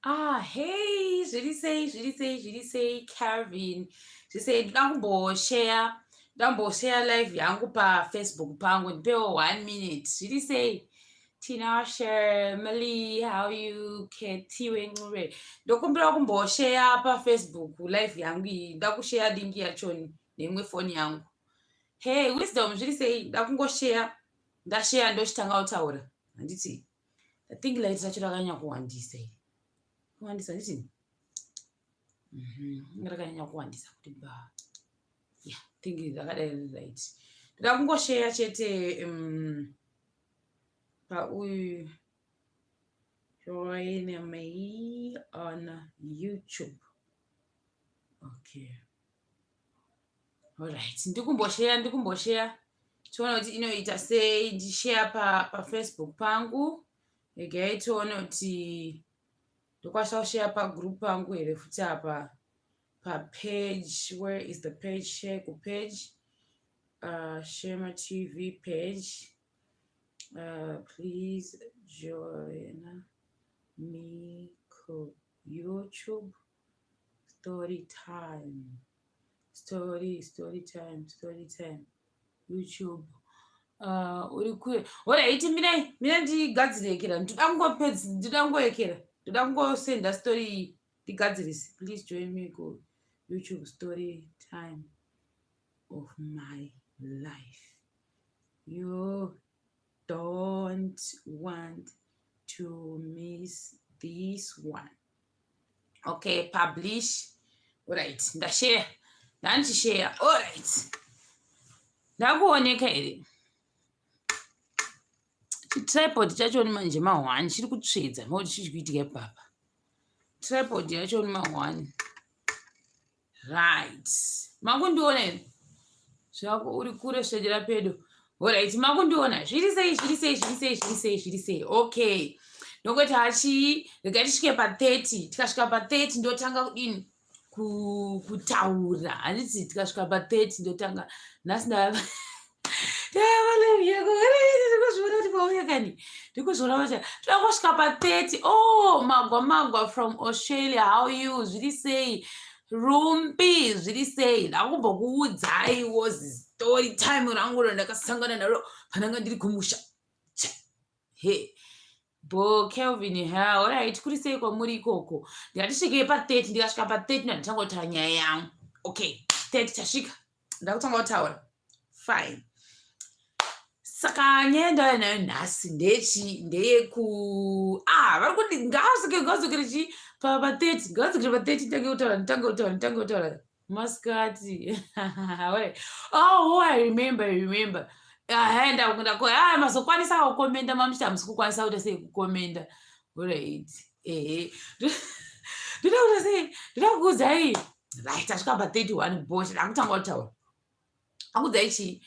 Ah, hey, zviri sei, zviri sei, zviri sei, Calvin. Zviri sei, ndoda kumboshare, ndoda kumboshare live yangu paFacebook pangu, ndipewo one minute. Zviri sei? Tinashe, Mali, how you, Ketiwe Ncube. Ndokumbira kumboshare paFacebook live yangu iyi, ndoda kushare link yacho neimwe foni yangu. Hey, Wisdom, zviri sei? Ndoda kungoshare, ndashare ndochitanga kutaura. Handiti? I think light racho rakanyanya kuwandisa iri. Kuwandisa handiti? Rakanyanya kuwandisa kuti ba. Yeah, I think rakadai riri right. Ndoda kungosheya chete pauyu join me on YouTube. Okay. Alright, ndikumbosheya, ndikumbosheya. Tione kuti inoita sei, ndisheya pa paFacebook pangu. Regai tione kuti ndokwanisa kusheya pagroup pangu here futi apa papage. Where is the page? Share kupage. Shema TV page. Please join me ku YouTube story time. Story, story time, story time. YouTube. Uri kure. Alright, mirai, mirai ndigadzirekera. Ndoda kungopedza, ndoda kungoekera. Ndoda kungosenda story iyi ndigadzirise. Please join me ku YouTube story time of my life. You don't want to miss this one. Okay, publish. Alright, ndashare. Ndandichishare. Alright. Ndakuoneka here? Chitripod chacho manje ma1 chiri kutsvedza nokuti chiri kuitika ipapa. Tripod yacho ma1. Right. Makundiona here? Zvako uri kure swedera pedo. Alright, makundiona. Zviri sei, zviri sei, zviri sei, zviri sei, zviri sei. Okay. Ndokuti hachi regai tisvike pa30. Tikasvika pa30 ndotanga kudini? Kutaura. Handiti tikasvika pa30 ndotanga. Nhasi ndava ndikuzviona kuti pauya kani ndikuzviona kuti toda kusvika pa30. Oh, magwa magwa from Australia, how you? Zviri sei? Rumbi, zviri sei? Ndakumbokuudzaiwo story time rangu randakasangana naro pananga ndiri kumusha. He bo Kelvin, ha, alright, kuri sei kwamuri ikoko? Ndingatisvikei pa30. Ndikasvika pa30 ndanditanga kutaura nyaya yangu. Okay, 30 tasvika, ndakutanga kutaura. Fine. Saka nyaya ndauya nayo nhasi ndechi ndeyeku ah, vari kuti ngavasvike, ngavadzokere chi pa30, ngavadzokere pa30 nditange kutaura, nditange kutaura, nditange kutaura. Masikati. Oh, I remember, I remember. Enda mazokwanisa kukomenda mamuchiti hamusi kukwanisa kuita sei kukomenda. Alright, ehe, ndoda kuita sei, ndoda kukuudzai. Right, tasvika pa31 bosh, ndakutanga kutaura. Akuudzai chii?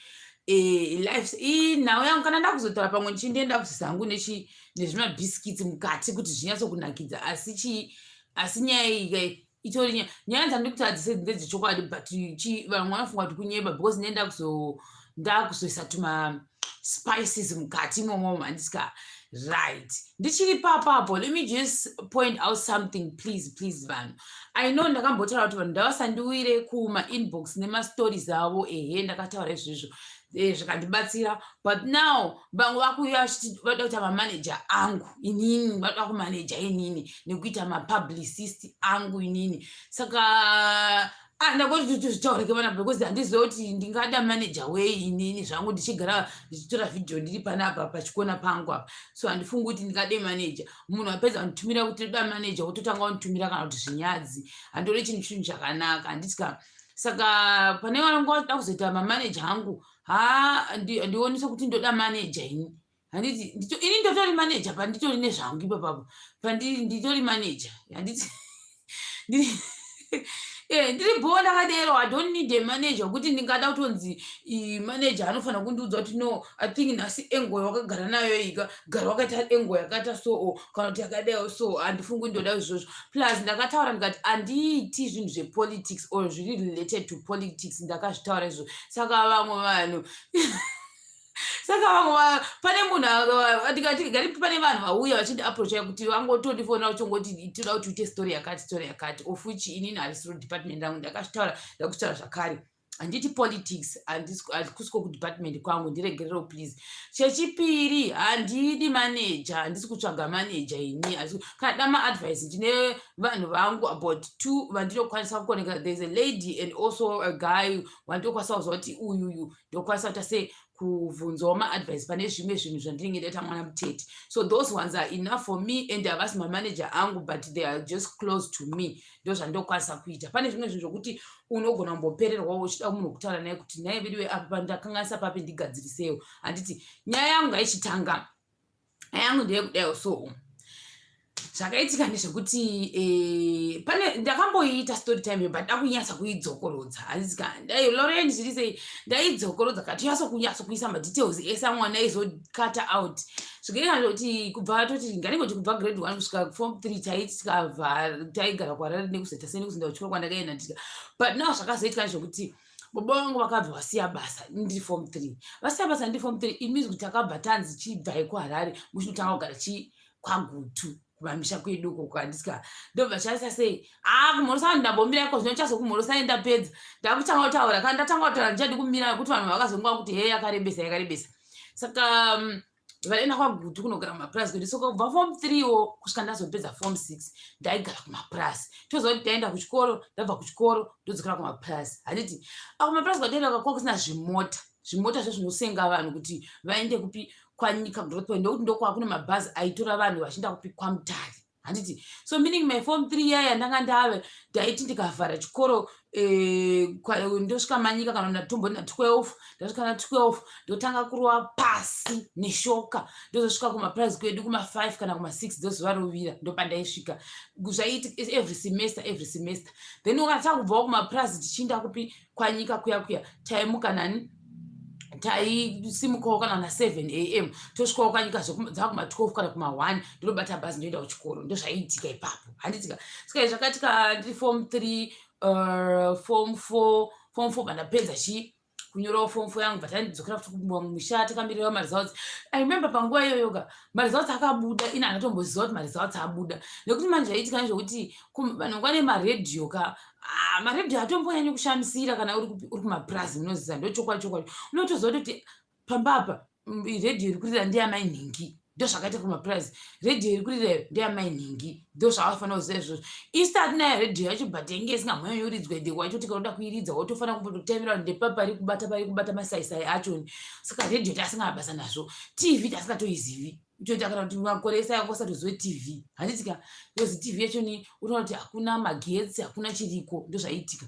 Life inhau yangu kana ndakuzotaura pamwe ndichindienda kuzoisa hangu nezvimabhisikitsi mukati kuti zvinyatsokunakidza. Asi chii, asi nyaya iyi itori nyaya dzandiri kutaura dzese ndedzechokwadi, but vamwe vanofunga kuti kunyeba because ndenda ndakuzoisa tuma spices mukati imomo, handisika? Right, ndichiri papapo, let me just point out something, please, please. Vanhu, I know ndakambotaura kuti vanhu ndavasandiwire kumainbox nemastories avo. Ehe, ndakataura izvozvo, zvikandibatsira, but now vamwe vakuuya vachiti vada kuita mamaneja angu inini, vada kumaneja inini nekuita mapublicist angu inini. Saka ndangoti zvitaurike vana because handiziva kuti ndingada manager wei inini zvangu ndichigara ndichitora vhidhiyo ndiri panapa pachikona pangu apa. So handifungi kuti ndingade manager. Munhu apedza kunditumira kuti toda manager, wototanga kunditumira kana kuti zvinyadzi, handori chinhu chakanaka, handiti? Saka pane vanonga vachida kuzoita mamaneja angu, ha, handionisa kuti ndoda manager ini, handiti? Ini ndotori manager panditori nezvangu ipapapo, pandiri nditori manager, handiti? Ndiri bho ndakadero. I don't need a manager wekuti ndingada kutonzi manager anofanira kundiudza kuti, "No, I think nhasi angle wakagara nayo ika gara wakaita angle yakaita so kana kuti yakadaiwo." So handifungi ndoda izvozvo. Plus ndakataura ndikati handiiti zvinhu zvepolitics or zviri related to politics. Ndakazvitaura izvozvo. Saka vamwe vanhu Saka vamwe pane munhu ndikati gari pane vanhu vauya vachindi approacha kuti vangotondifonera uchongoti toda kuti uite story yakati, story yakati, of which inini harisiro department rangu. Ndakazvitaura, ndakutaura zvakare, handiti politics, handikusiko kudepartment kwangu, ndiregererewo please. Chechipiri, handidi manager, handisi kutsvaga manager ini. Kana da maadvice, ndine vanhu vangu about two vandinokwanisa kuconnecta. There's a lady and also a guy wandinokwanisa kuziva kuti uyuyu ndokwanisa kuita sei kubvunzawo maadvice pane zvimwe zvinhu zvandinenge ndaita mwana mutete. So those ones are enough for me and havasi mamanager angu, but they are just close to me. Ndo zvandokwanisa kuita. Pane zvimwe zvinhu zvokuti unogona kumbopererwawo uchida munhu wekutaura naye kuti naye veduwe, apa ndakanganisa papi, ndigadzirisewo. Handiti nyaya yangu ngaichitanga. Nyaya yangu ndeyekudaiwo. So zvakaitika ndezvekuti pane ndakamboiita story time, but ndakunyatsa kuidzokorodza, handitika Loren zviri sei, ndaidzokorodza kati kunyatsa kuisa madetails ese amwe ndaizokata out. Zvikaita kuti kubva toti nganingoti kubva grade 1 kusvika form 3 taiti tikabva taigara kuHarare nekuzoita sei, nekuzoenda kuchikoro kwandakaenda ndika. But now zvakazoitika ndezvekuti baba vangu vakabva vasiya basa ndiri form 3. Vasiya basa ndiri form 3, it means kuti takabva tanzi chibvai kuHarare muchinotanga kugara chi kwaGutu, kumamisha kwedu ukoko, handisika. Ndobva chaisa sei, a kumhorosa vanhu, ndambomira iko zvino, chazokumhorosai ndapedza, ndakutanga kutaura. Kana ndatanga kutaura ndichadi kumira nekuti vanhu vakazonga kuti he, yakarebesa, yakarebesa. Saka vaenda kwaGutu kunogara kumapurazi kwedu. Saka kubva form 3 wo kusvika ndazopedza form 6 ndaigara kumapurazi. Toziva kuti ndaenda kuchikoro, ndabva kuchikoro ndodzokera kumapurazi, handiti? Akumapurazi kwataenda kwa kusina zvimota, zvimota zvo zvinosenga vanhu kuti vaende kupi, kwaNyika, Growth Point, ndokuti ndokwaa kune mabhazi aitora vanhu vachienda kupi, kwaMutare, handiti? So meaning my form 3 yaya ndanga ndave ndaiti ndikavhara chikoro ndosvika Manyika kana ndatomboni na12, ndasvika na12 ndotanga kurova pasi neshoka, ndozosvika kumapurazi kwedu kuma5 kana kuma6 dzozuva rovira, ndopandaisvika. Zvaiiti every semester, every semester. Then ukatanga kubvawo kumapurazi tichiinda kupi, kwaNyika kuya kuya, taimuka nani, taisimukawo kana na7 am, tosvikawo kwaNyika dzava kuma12 kana kuma1, ndinobata bhazi ndoenda kuchikoro. Ndozvaiitika ipapo, handitika? Saka zvakaitika ndiri form 3, form 4. Form 4 bandapedza chi kunyorawo form 4 yangu, bva tandidzokera futi kumusha takamirira maresults. I remember panguva iyoyoka maresults akabuda, ina handatomboziva kuti maresults abuda, nekuti manje zvaiitika ndezvekuti vanhu vane maredhiyo ka. Ah, maredhiyo atombonyanyi kushamisira kana uri kumapurazi, munoziva, ndochokwadi chokwadi. Unotoziva kuti pamba apa redhiyo iri kurira ndeyamai nhingi. Ndo zvakaita kumapurazi, redhiyo iri kurira ndeyamai nhingi, ndo zvavafanira kuziva izvozvo. Isu tatinayo redhiyo yacho, but inge isingambonyanyi kuridzwa, ende waitoti kana uda kuiridza wotofanira kumbototaimira kuti ndepa pari kubata, pari kubata masaisai acho. Saka redhiyo tasingana basa nazvo, TV tasingatoizivi kutoita kana kuti makore ese anga usatozive TV, handitika? Because TV yacho ni unoona kuti hakuna magetsi, hakuna chiriko. Ndo zvaiitika.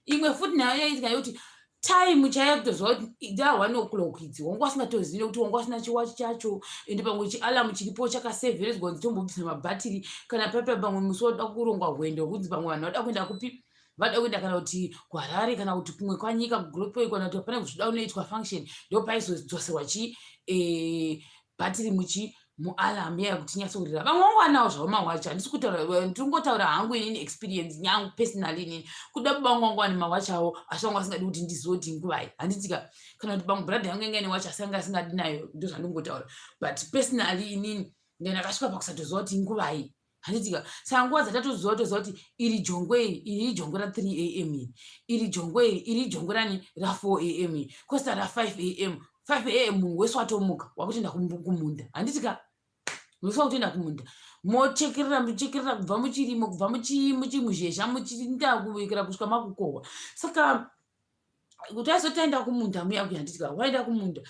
Imwe futi nayo yaiitika yekuti time chaiyo kutoziva kuti dza 1 o'clock idzi wanga usingatozivi, nekuti wanga usina chiwachi chacho, ende pamwe chialarm chiripo chakaseveredzwa kunzi tombobvisa mabhatiri kana paipa. Pamwe musi wauda kurongwa hwendo hwekunzi pamwe vanhu vada kuenda kupi, vada kuenda kana kuti kuHarare kana kuti kumwe kwaNyika, kuGrowth Point, kana kuti pane zvoda kunoitwa function, ndo paizodzoserwa chi bhatiri muchi mualarm yaya kuti inyatsokurira. Vamwe vangu vanawo zvavo mawachi, handisi kutaura, ndiringotaura hangu inini experience yangu personally. Inini kuda baba vangu vangu vane mawachi avo, asi vangu vasingadi kuti ndizive kuti nguvai, handitika? Kana kuti pamwe brother yangu yanga ine wachi asi anga asingadi nayo, ndo zvandingotaura. But personally inini ndakasvika pakusatoziva kuti nguvai, handitika? Saka nguva dzatatoziva, toziva kuti iri jongwe iri, iri ijongwe ra3 am iri, iri jongwe iri, iri ijongwe rani, ra4 am iri, kwosita ra5 am. 5 am munhu wese watomuka wakutoenda kumunda, handitika? Wese wakutoenda kumunda, mochekerera, muchekerera kubva muchirimo, kubva muchimuzhezha, muchiinda kuekera kusvika makukohwa. Saka kuti azotaenda kumunda muya kuya, handitika? Waenda kumunda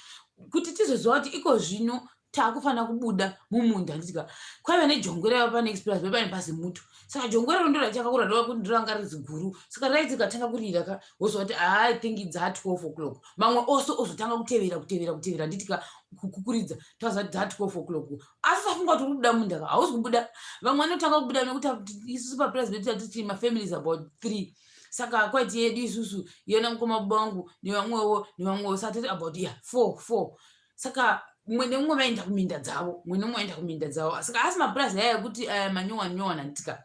kuti tizoziva kuti iko zvino taakufanira kubuda mumunda, handitika? Kwaiva nejongwe raiva pane express, pane pazimuto. Saka jongwe rero ndo rachakakura, ndoranga riri ziguru. Saka raiti rikatanga kurira ka, wozwa kuti I think dza 12 o'clock. Mamwe ose ozotanga kutevera, kutevera, kutevera, handitika? Kukuridza, taziva kuti dza 12 o'clock. Asi usafunga kuti uri kubuda munda ka, hausi kubuda. Vamwe vanotanga kubuda nekuti isusu papresident tatichi mafamilies about three, saka kwaiti yedu isusu yena mukoma bangu nevamwewo, nevamwewo, saka tati about yeah, four, four. Saka mumwe nemumwe vaenda kuminda dzavo, mumwe nemumwe vaenda kuminda dzavo. Saka asi mapurazi aya ekuti aya manyowani nyowani, handitika?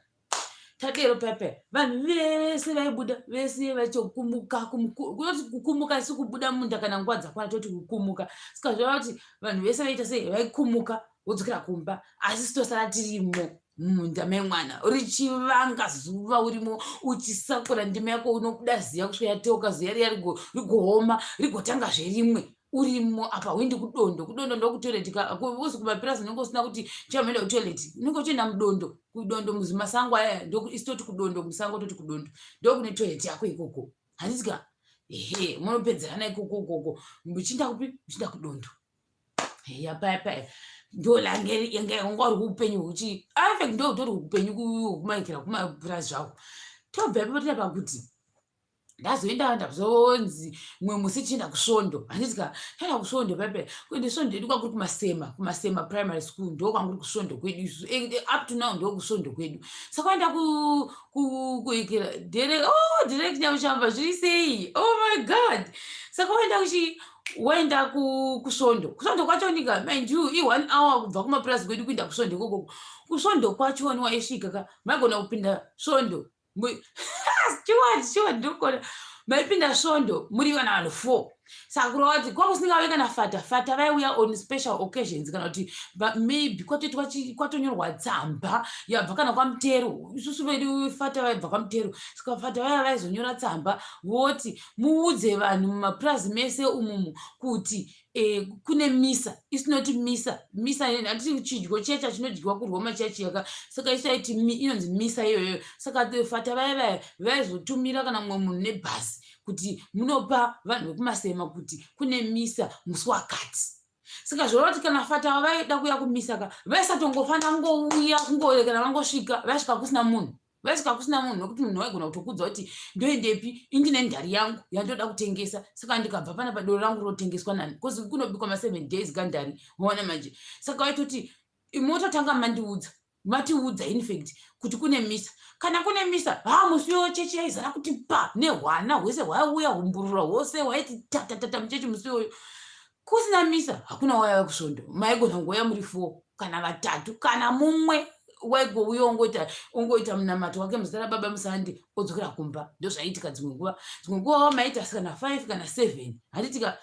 Tadero paya vanhu vese vaibuda vese vachokumuka, kunoti kukumuka si kubuda munda kana nguva dzakwana, toti kukumuka. Saka zvoreva kuti vanhu vese vaiita sei? Vaikumuka vodzokera kumba, asi sitosara tirimo mumunda memwana, richivanga zuva, urimo uchisakura ndima yako, unobuda ziya kusvika yateuka, ziya riya rigooma, rigotanga zverimwe urimo. Apa huendi kudondo, kudondo ndokutoilet, uzi kumapirasi unenge usina kuti chamenda kutoilet, unenge uchienda mudondo, kudondo muzimasango aya, isi toti kudondo musango, toti kudondo, ndokune toilet yako ikoko, handisika? Ehe, munopedzerana ikoko ukoko, muchienda kupi? Muchienda kudondo. Heya, paya paya ndolange yanga yanga uri upenyu huchi infact ndo utori upenyu kumaikira kumapurasi zvako. Tobva ipapo tira pakuti ndazoenda, ndazonzi mumwe musi chienda kusvondo, handitika? Taenda kusvondo pepe, kuende svondo yedu kwakuri kuMasema, kuMasema Primary School, ndo kwanguri kusvondo kwedu isu. Up to now ndo kusvondo kwedu. Saka waenda kuikira Derek, oh, Derek Nyamushamba, zviri sei? Oh my God. Saka waenda kuchi waenda kusvondo, kusvondo kwacho nika, mind you, i1 hour kubva kumapurasi kwedu kuenda kusvondo ikoko. Kusvondo kwacho ni waisvika ka, maigona kupinda svondo, Stewart, Stewart, ndokona maipinda svondo muri vana vanhu four. Saka kureva kuti kwakusingave kana fata, fata vaiuya on special occasions, kana kuti maybe kwatoitwa kwatonyorwa tsamba yabva kana kwamutero. Isusu vedu fata vaibva kwamutero, saka fata vaya vaizonyora tsamba voti muudze vanhu mumapurazi mese umumu kuti kune misa. Isinoti misa, misa handiti chidyo checha chinodyiwa kuRoma chachiyaka? Saka isu aiti inonzi misa iyoyo. Saka fata vaya vaya vaizotumira kana mumwe munhu nebhasi kuti munopa vanhu vekuMasema kuti kune misa musi wakati. Saka zvoreva kuti kana fata vaida kuuya kumisa ka, vaisatongofanira kungouya kungorekera vangosvika, vaisvika kusina munhu, vaisvika kusina munhu, nokuti munhu waigona kutokudza kuti ndoendepi, indine ndari yangu yandoda kutengesa, saka ndikabva pana padoro rangu rotengeswa nani? Because kunobikwa ma7 days kandari, waona manje. Saka vaitoti mototanga mandiudza, matiudza infact kuti kune misa. Kana kune misa, ha, musi iyoyo chechi yaizara kuti pa nehwana hwese hwaiuya, humburura hwose hwaiti tatatata muchechi musi iyoyo. Kusina misa hakuna waiva kusvondo, maigona kungouya muri four kana vatatu kana mumwe, waigouya ongoita munamato wake muzita rababa musande, odzokera kumba. Ndozvaiitika dzimwe nguva. Dzimwe nguva wamaita kana five kana seven, handitika?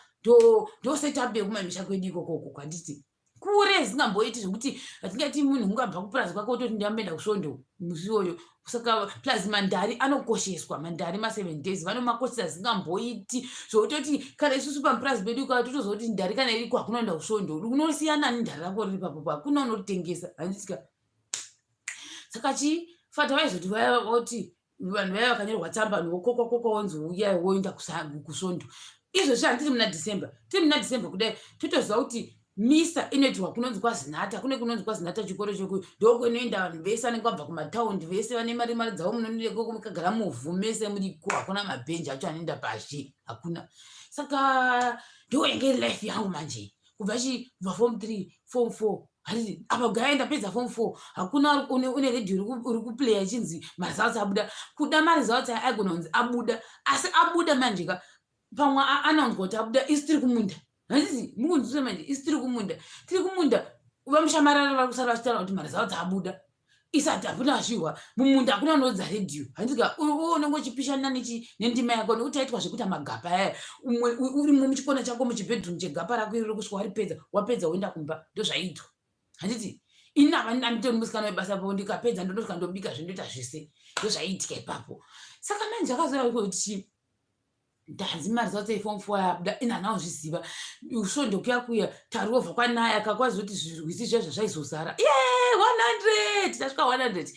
Ndo setup yekumamisha kwedu ikokoko, handiti? Kure zingamboiti zvekuti hatingati munhu ungabva kupurazi kwake wototi ndamboenda kusvondo musi iwoyo. Saka plus mandari anokosheswa, mandari ma7 days vanomakoshesa zingamboiti, zvokutoti kana isusu pamupurazi pedu ka totozoti ndari kana iriko hakuna enda kusvondo. Unosiyana nendari rako riri papo, hakuna unoritengesa, handitika? Saka chii, fata vaizoti vaya voti vanhu vaya vakanyorwa tsamba, vanhu vokokwa kokwa, wonzi uya woenda kusvondo. Izvozvi handiri muna December, tiri muna December kudai, totoziva kuti misa inoitirwa kunonzi kwaZinata, kune kunonzi kwaZinata, chikoro cheku ndokunoenda vanhu vese vanenge vabva kumataundi, vese vane mari mari dzavo, munonireko mukagara muvhu mese muriko, hakuna mabhenji acho anoenda pashi, hakuna. Saka ndo yange iri life yangu manje kubva chi kubva form three, form four, handiti? Apa gaya ndapedza form four, hakuna une redhiyo uri kuplaya ichinzi maresults abuda. Kuda maresults aya aigona kunzi abuda, asi abuda manje ka, pamwe anonzwa kuti abuda, isu tiri kumunda, handiti? Mukunzwisa manje? Isu tiri kumunda, tiri kumunda, vamushamarara vari kusara vachitaura kuti maresults abuda, isati hakuna azvihwa mumunda, hakuna unoudza redhiyo, handika? Unenge uchipishana nendima yako nekuti aitwa zvekuita magapa aya, umwe urimo muchikona chako muchibedroom chegapa rako iroro kusvika waripedza, wapedza woenda kumba. Ndozvaiitwa, handiti? Ini apa anditori musikana webasa po, ndikapedza ndondosvika ndobika, zvendoita zvese, ndozvaiitika ipapo. Saka manje zvakazouya kuti ndanzi maresults eform four abuda, ini handina kuzviziva. Svondo kuya kuya tarovha kwanaya kakwazoti zvirwisi zviya zvazvaizozara ye 100, tasvika 100,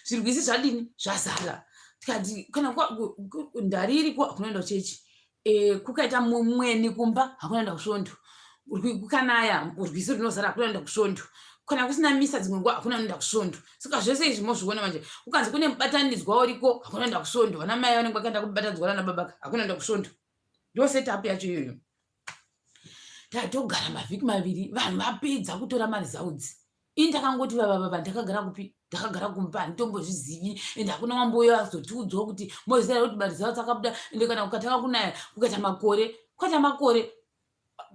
zvirwisi zvadini, zvazara. Tikati kana ndari iriko hakunoenda kuchechi, kukaita mumweni kumba hakunoenda kusvondo, kukanaya rwisi runozara hakunoenda kusvondo, kana kusina misa dzimwe nguva hakuna unoenda kusvondo. Saka zvese izvi mozviona manje, kukanzi kune mubatanidzwa uriko hakuna enda kusvondo, vana mai vanenge vakaenda kubatanidzwa nana babaka, hakuna enda kusvondo. Ndo setup yacho iyoyo. Tatogara mavhiki 2, vanhu vapedza kutora maresults, ini ndakangoti vavavava, ndakagara kupi? Ndakagara kumba, handitombozvizivi, ende hakuna wamboyo azotiudzawo kuti moziva kuti maresults akabuda. Ende kana kukatanga kunaya, kukaita makore, kukaita makore,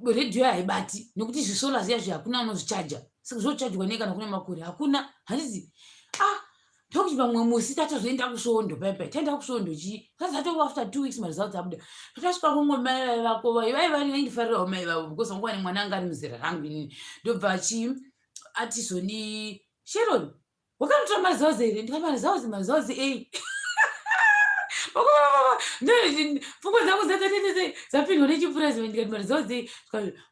redhiyo haibati nekuti zvisolar zviya zviya hakuna unozvichaja. Saka zvochajwa nei kana kune makore? Hakuna, handiti? Ah, Tokuti vamwe musi tatozoenda kusvondo paipai, taenda kusvondo chii, tazatova after 2 weeks maresults abuda. Tatasvika kumwe mai vai vako vai vai vari vaindifarirawo mai vavo because vanga vane mwana anga ari muzera rangu inini. Ndobva chi atizoni, "Sharon, wakanotora maresults here?" Ndikati, "Maresults? Maresults ei?" Pfungwa dzangu dzatete dzapindwa nechipurazi. Ndikati, "Maresults ei?"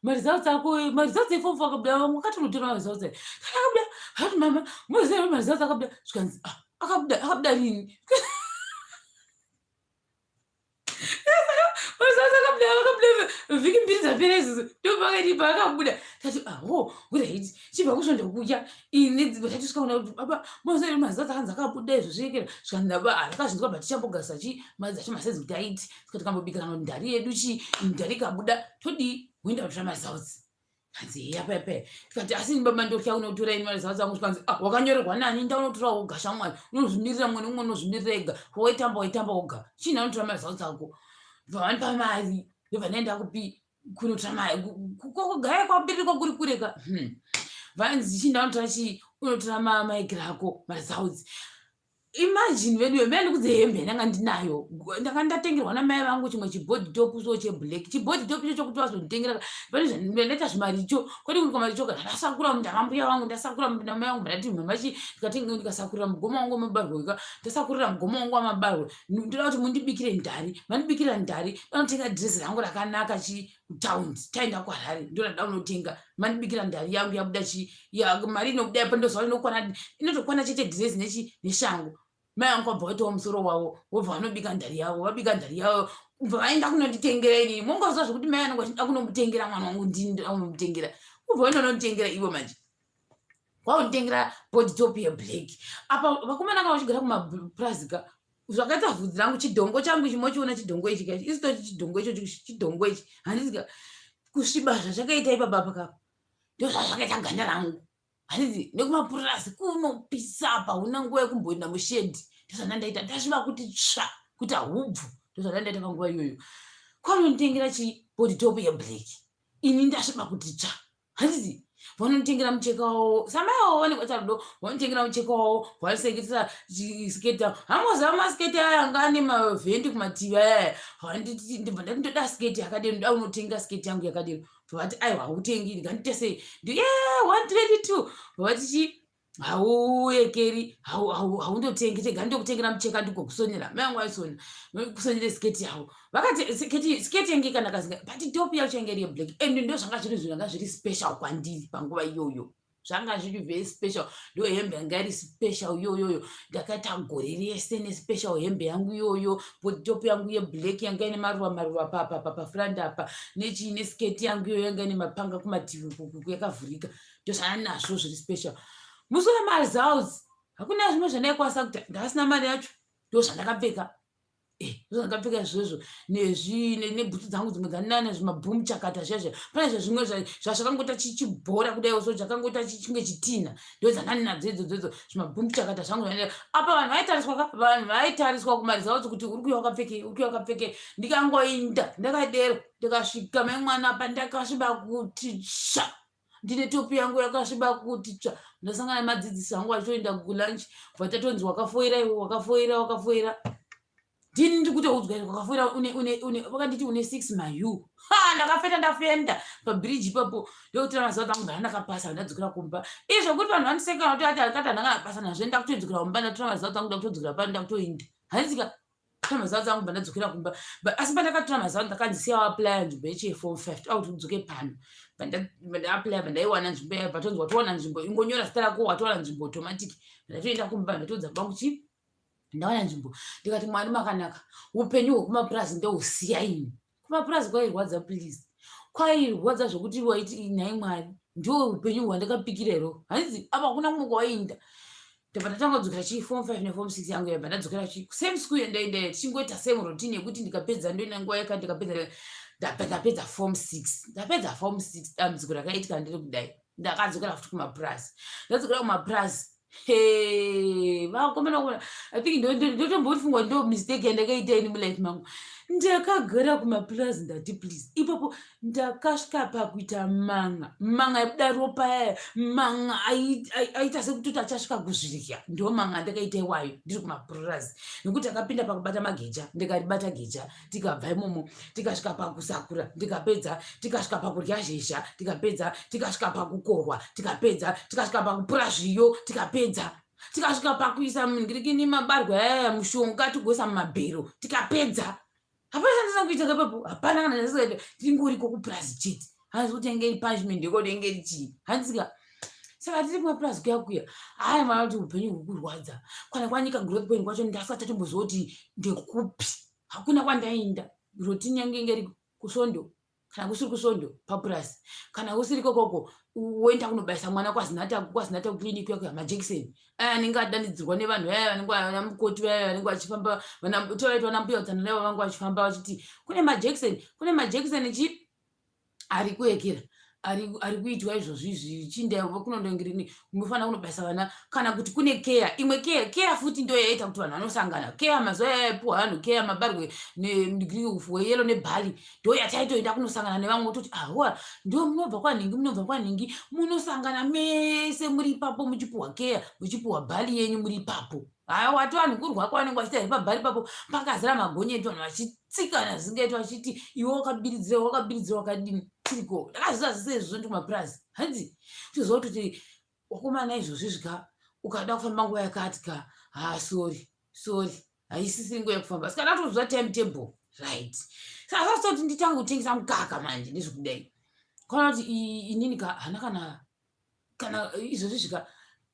"Maresults ako, maresults eform four akabuda. Vamwe wakatonotora maresults ai?" Akabuda. Ati, "Mama, muziva maresults akabuda." Zvikanzi, "Ah, akabuda? Akabuda rini maresults?" "Akabuda, akabuda vhiki 2 dzapera izvozvo." Ndopakati paakabuda tati, "Aho, alright." Chibva kusvondo kuya ini tatisvika kuna kuti, "Baba, moziva maresults akanzi akabuda izvo zviekera." Zvikanzi, "Baba akazvinzwa, but tichambogasa chi madzacho masenzi kuti aiti saka tikambobika kana kuti ndari yedu chi ndari ikabuda todii, woenda kutora maresults." Kanzi, "Heya pepe." Tikati, "Asi baba, ndotya kunotora ini maresults angu." Zvikanzi, "Ah, wakanyorerwa nani? Ndaunotora woga shamwari, unozvimirira mumwe nemumwe, unozvimirira ega. Waitamba, waitamba woga. Chii, ndaunotora maresults ako." Bva vandipa mari, ndobva ndaenda kupi, kunotora mari kugaya kwabirikwa kuri kureka. Vanzi, "Chii, ndaunotora chii, unotora maigiro ako maresults." Imagine vedu, mai ndikudze hembe yandanga ndinayo, ndanga ndatengerwa namai vangu chimwe chibody top so cheblack. Chibody top icho chokuti vazonditengera pane zvandaita zvimaricho kwadi kunika maricho kana ndasakura ndamambuya vangu, ndasakura namai vangu. Ndati, "Mama chi," ndikatenga, ndikasakurira mugoma wangu wamabarwe ka, ndasakurira mugoma wangu wamabarwe. "Ndoda kuti mundibikire ndari." Mandibikira ndari, ndanotenga dhirezi rangu rakanaka chi kutaundi. Taenda kuHarare, ndorada unotenga. Mandibikira ndari yangu yabuda chi mari inobuda ipo, ndoziva inokwana, inotokwana chete dhirezi nechi neshangu. Mai vangu vabva vaitawo musoro wavo, vobva vanobika ndari yavo. Vabika ndari yavo, bva vaenda kunonditengera inini. Mongoziva zvokuti mai vanenge vachida kunomutengera mwana wangu, ndini ndoda kunomutengera. Ubva vaenda unonditengera ivo manje, kwaunditengera body top yeblack. Apa vakomana kana vachigara kumapurazi ka, zvakaita vhudzi rangu, chidhongo changu ichi, mochiona chidhongo ichi ka, isitoti chidhongo icho, chidhongo ichi handiti kusviba zvachakaita ipapa kapa, ndo zvazvakaita ganda rangu, handiti? Nekumapurasi kunopisa, apa hauna nguva yekumboenda mushade. Ndozvandandaita, ndasviba kuti tsva, kuti haubvu. Ndozvandandaita panguva iyoyo. Kwanonditengera chibody top yeblack, ini ndasviba kuti tsva, handiti? Vanonditengera mucheka wavo, samai wavo vanenge vacharudo, vanonditengera mucheka wavo, vaniseketesa siketi yavo. Hamoziva masiketi aya anga ane mavhendi kumativi ayaya. Ndibva ndati, "Ndoda siketi yakadero, ndoda unotenga siketi yangu yakadero." Vati, "Aiwa, hautengi." Ndikandite sei? Ndi 122. Vati chi hauekeri, haundotengi tega, ndokutengera mucheka ndigokusonera. Mai vangu vaisona, kusonera siketi yavo. Vakati siketi yange ikanaka zinga, but top yacho yange iri yeblack. And ndo zvanga zviri zvinhu zvanga zviri special kwandiri panguva iyoyo, zvanga zviri very special. Ndo hembe yanga iri special iyoyoyo. Ndakaita gore rese nespecial hembe yangu iyoyo, top yangu yeblack yanga ine maruva maruva pafront apa, nechii, nesiketi yangu iyoyo yanga ine mapanga kumativi, yakavhurika. Ndozvanazvo zviri special. Musi wemaresults hakuna zvimwe zvandaikwanisa kuita, ndasina mari yacho. Ndo zvandakapfeka, ndozvandakapfeka izvozvo nebhutsu dzangu dzimwe dzandinane, zvimabhum chakata zviya. Pane zvezvimwe zvazvakangoita chibhora kudai so, chakangoita chinge chitina, ndo dzandani nadzo idzodzo idzo, zvimabhum chakata zvangu. Apa vanhu vaitariswa ka, vanhu vaitariswa kumaresults kuti uri kuya wakapfekei, uri kuya wakapfekei. Ndikangoinda ndakadero, ndikasvika mai mwana apa ndakasviba kuti tsva, ndine top yangu yakasviba kuti tsva. Ndasangana nemadzidzisi angu achitoenda kulunch, bva tatonzi, "Wakafoira iwe, wakafoira, wakafoira." Ndini ndiri kutoudzwa, "Wakafoira, une vakanditi une 6 maU." Ha, ndakafeta, ndafenda pabhiriji ipapo. Ndokutora mazuva angu, ndanga ndakapasa, ndadzokera kumba. Izvo kuti vanhu vandiseka kuti ati akati handanga ndapasa nazvo. Ndakutodzokera kumba, ndatora mazuva angu, ndakutodzokera pano, ndakutoinda, handisika tora mazuva angu, bandadzokera kumba. Asi pandakatora mazuva, ndakanzi, "Siya waapply nzvimbo yecheform five, toda kuti udzoke pano." Bandaapply, bandaiwana nzvimbo yayo. Batonzi, "Watowana nzvimbo, ingonyora zita rako, watowana nzvimbo automatic." Ndatoenda kumba, ndatoudza bangu chi ndawana nzvimbo. Ndikati, "Mwari makanaka, upenyu hwekumapurazi ndohusiya ini." Kumapurazi kwairwadza, please, kwairwadza zvokuti waiti, "Nhai Mwari, ndo upenyu hwandakapikira hero?" Hanzi apa hakuna kumwe kwawainda. Ndabva ndatanga kudzokera chi form five neform six yangu. Yabva ndadzokera chi same school yandaenda, tichingoita same routine yekuti ndikapedza ndoenda nguva yakati. Ndikapedza, ndapedza form six, ndapedza form six, dambudziko rakaitika ndiri kudai, ndakadzokera futi kumapurazi. Ndadzokera kumapurazi, vakomana, I think ndotombofungwa ndo mistake yandakaita ini mulife mangu. Ndakagara kumapurazi ndati please. Ipapo ndakasvika pakuita manga manga aibuda ropa yaya, manga aita sekutoti achasvika kuzvirya. Ndo manga andakaita iwayo ndiri kumapurazi, nekuti akapinda pakubata mageja, ndikaribata geja, tikabva imomo tikasvika pakusakura, ndikapedza, tikasvika pakurya zhezha, tikapedza, tikasvika pakukohwa, tikapedza, tikasvika pakupura zviyo, tikapedza, tikasvika pakuisa mungirikini mabarwa yaya mushonga, tigoisa mumabhero, tikapedza. Hapana chandisina kuita kapapo, hapana kana chandisina. Tingoriko kupurazi chete. Hanzi kuti yange iri punishment yekodo, yange iri chii, hanzika. Saka tiri kumapurazi kuya kuya, haya mwana, kuti upenyu huri kurwadza. Kwana kwanyika growth point kwacho ndasati tatomboziva kuti ndekupi, hakuna kwandainda. Routine yange inge iri kusvondo, kana kusiri kusvondo papurasi, kana usiri kokoko woenda kunobayisa mwana kwazinata, kwazinata kuclinic kuya, majekiseni aya anenge adanidzirwa nevanhu vaya vanenge vana mukoti vaya vanenge vachifamba, tovaita vana mbuya utsanana ivo vange vachifamba vachiti kune majekiseni, kune majekiseni chi ari kuekera ari kuitwa izvozvi izvi, chinda kunondongirini munofanira kunobayisa vana, kana kuti kune keya imwe keya futi ndo yaita kuti vanhu vanosangana keya. Mazuva yaipuwa vanhu keya mabarwe weyellow nebarley, ndo yataitoenda kunosangana nevamwe, kutoti awa ndo munobva kwanhingi, munobva kwanhingi, munosangana mese muri ipapo muchipuhwa keya, muchipuhwa barley yenyu muri ipapo. Haya, wati vanhu kurwa kwavanenge vachiita here pabarley papo, pakazara magonyeti, vanhu vachitsikana zvisingaiti, vachiti iwe wakabiridzira, wakabiridzira, wakadini. Tiriko, ndakazviziva zvese izvozvo ndi kumapurazi. Hanzi toziva kutoti wakomana izvozvi zvika ukada kufamba nguva yakati ka, ha, sorry, sorry, haisisiri nguva yekufamba. Saka ndatoziva timetable, right? Saka sasitoti nditange kutengesa mukaka manje ndezvekudai, kana kuti inini ka hana kana izvozvi zvika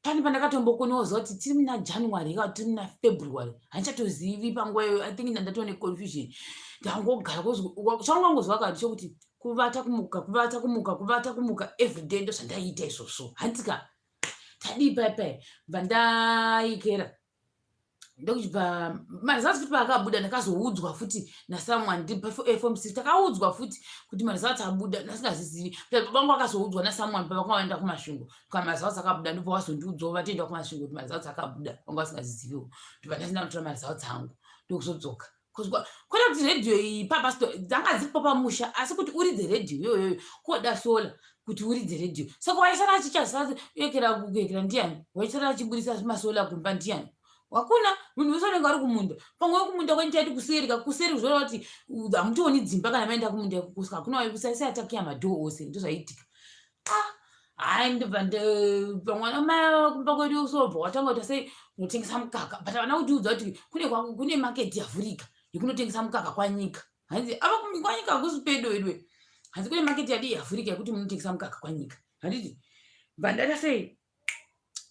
pane pandakatombokonawo ziva kuti tiri muna January kana tiri muna February, handichatozivi panguva iyoyo. I think ndandatova neconfusion. Ndangogara, changangozwa kati chokuti kuvata, kumuka, kuvata, kumuka, kuvata, kumuka everyday, ndo zvandaiita izvozvo. Handika tadii pai bva ndaikera ndokuchibva maresults futi paakabuda, ndakazoudzwa futi nasomeone ndipafom six. Takaudzwa futi kuti maresults abuda, ndasingazizivi. Baba vangu akazoudzwa nasomeone pavakaenda kuMasvingo kana maresults akabuda, ndobva wazondiudzawo vatoenda kuMasvingo kuti maresults akabuda. Vanga vasingaziziviwo. Ndobva ndasina kutora maresults angu, ndokuzodzoka. Kwete kuti redhiyo iyi papasto dzanga dziripo pamusha, asi kuti uridze redhiyo iyoyoyo koda solar kuti uridze redhiyo. Saka waisara achichasayekera kuyekera ndiani? Waisara achiburisa masolar kumba ndiani? Hakuna munhu wese anenge ari kumunda. Pamwe kumunda kwenyu taiti kuseri, kuseri kuzoreva kuti hamutooni dzimba kana maenda kumunda ikoko. Saka hakuna waisai atakiya madhoo ose, ndozvaiitika. Ah, hai, ndobva pamwana mai kumba kwedu sobva watanga kuita sei kunotengesa mukaka, but havana kutiudza kuti kune market yavhurika yekunotengesa mukaka kwanyika. Hanzi ava kwanyika hakusi pedo edwe. Hanzi kune market yadii yavhurika yekuti munotengesa mukaka kwanyika, handiti? Bva ndaita sei,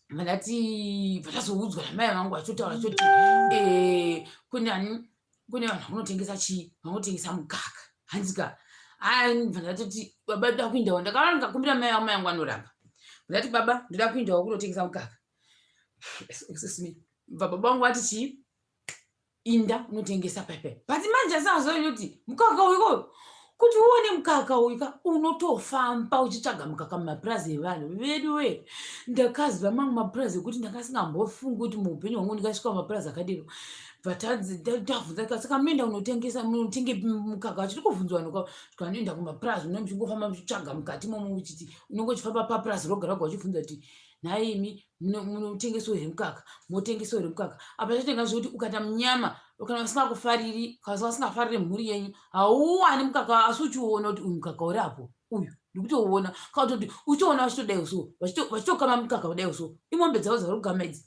vandati bva namai vangu vachitotaura choti kune ani, kune vanhu vanotengesa chii, vanotengesa mukaka. Hanzika bva ndatoti, "Baba, ndoda kuindawo." Ndakaona ndikakumbira mai vangu, mai vangu vanoramba. Ndati, "Baba, ndoda kuindawo kunotengesa mukaka." Excuse me. Bva baba vangu vati chii, "Inda unotengesa pepe." But manje asazooni kuti mukaka uyu, kuti uone mukaka uyu ka, unotofamba uchitsvaga mukaka mumapurazi evanhu vedu we. Ndakaziva mamwe mapurazi ekuti ndakasingambofungi kuti muupenyu hwangu ndingasvika mumapurazi akadero. Bva tabvunza, "Saka munoenda kunotengesa, munotenge mukaka wacho?" Tikubvunzwa vanhu tikanoenda kumapurazi, unenge muchingofamba muchitsvaga mukati momo, uchiti unenge uchifamba papurazi roga roga uchibvunza kuti, "Nhaimi, munotengeswa here mukaka? Motengeswa here mukaka?" Apa chatenga zvekuti ukaita munyama, kana usingakufariri, kana vasingafariri mhuri yenyu, hauwani mukaka. Asi uchiona kuti uyu mukaka uri apo uyu, ndikutouona, kana kutoti uchitoona vachitodai so, vachitokama mukaka kudai so, imombe dzavo dzavari kukama idzi,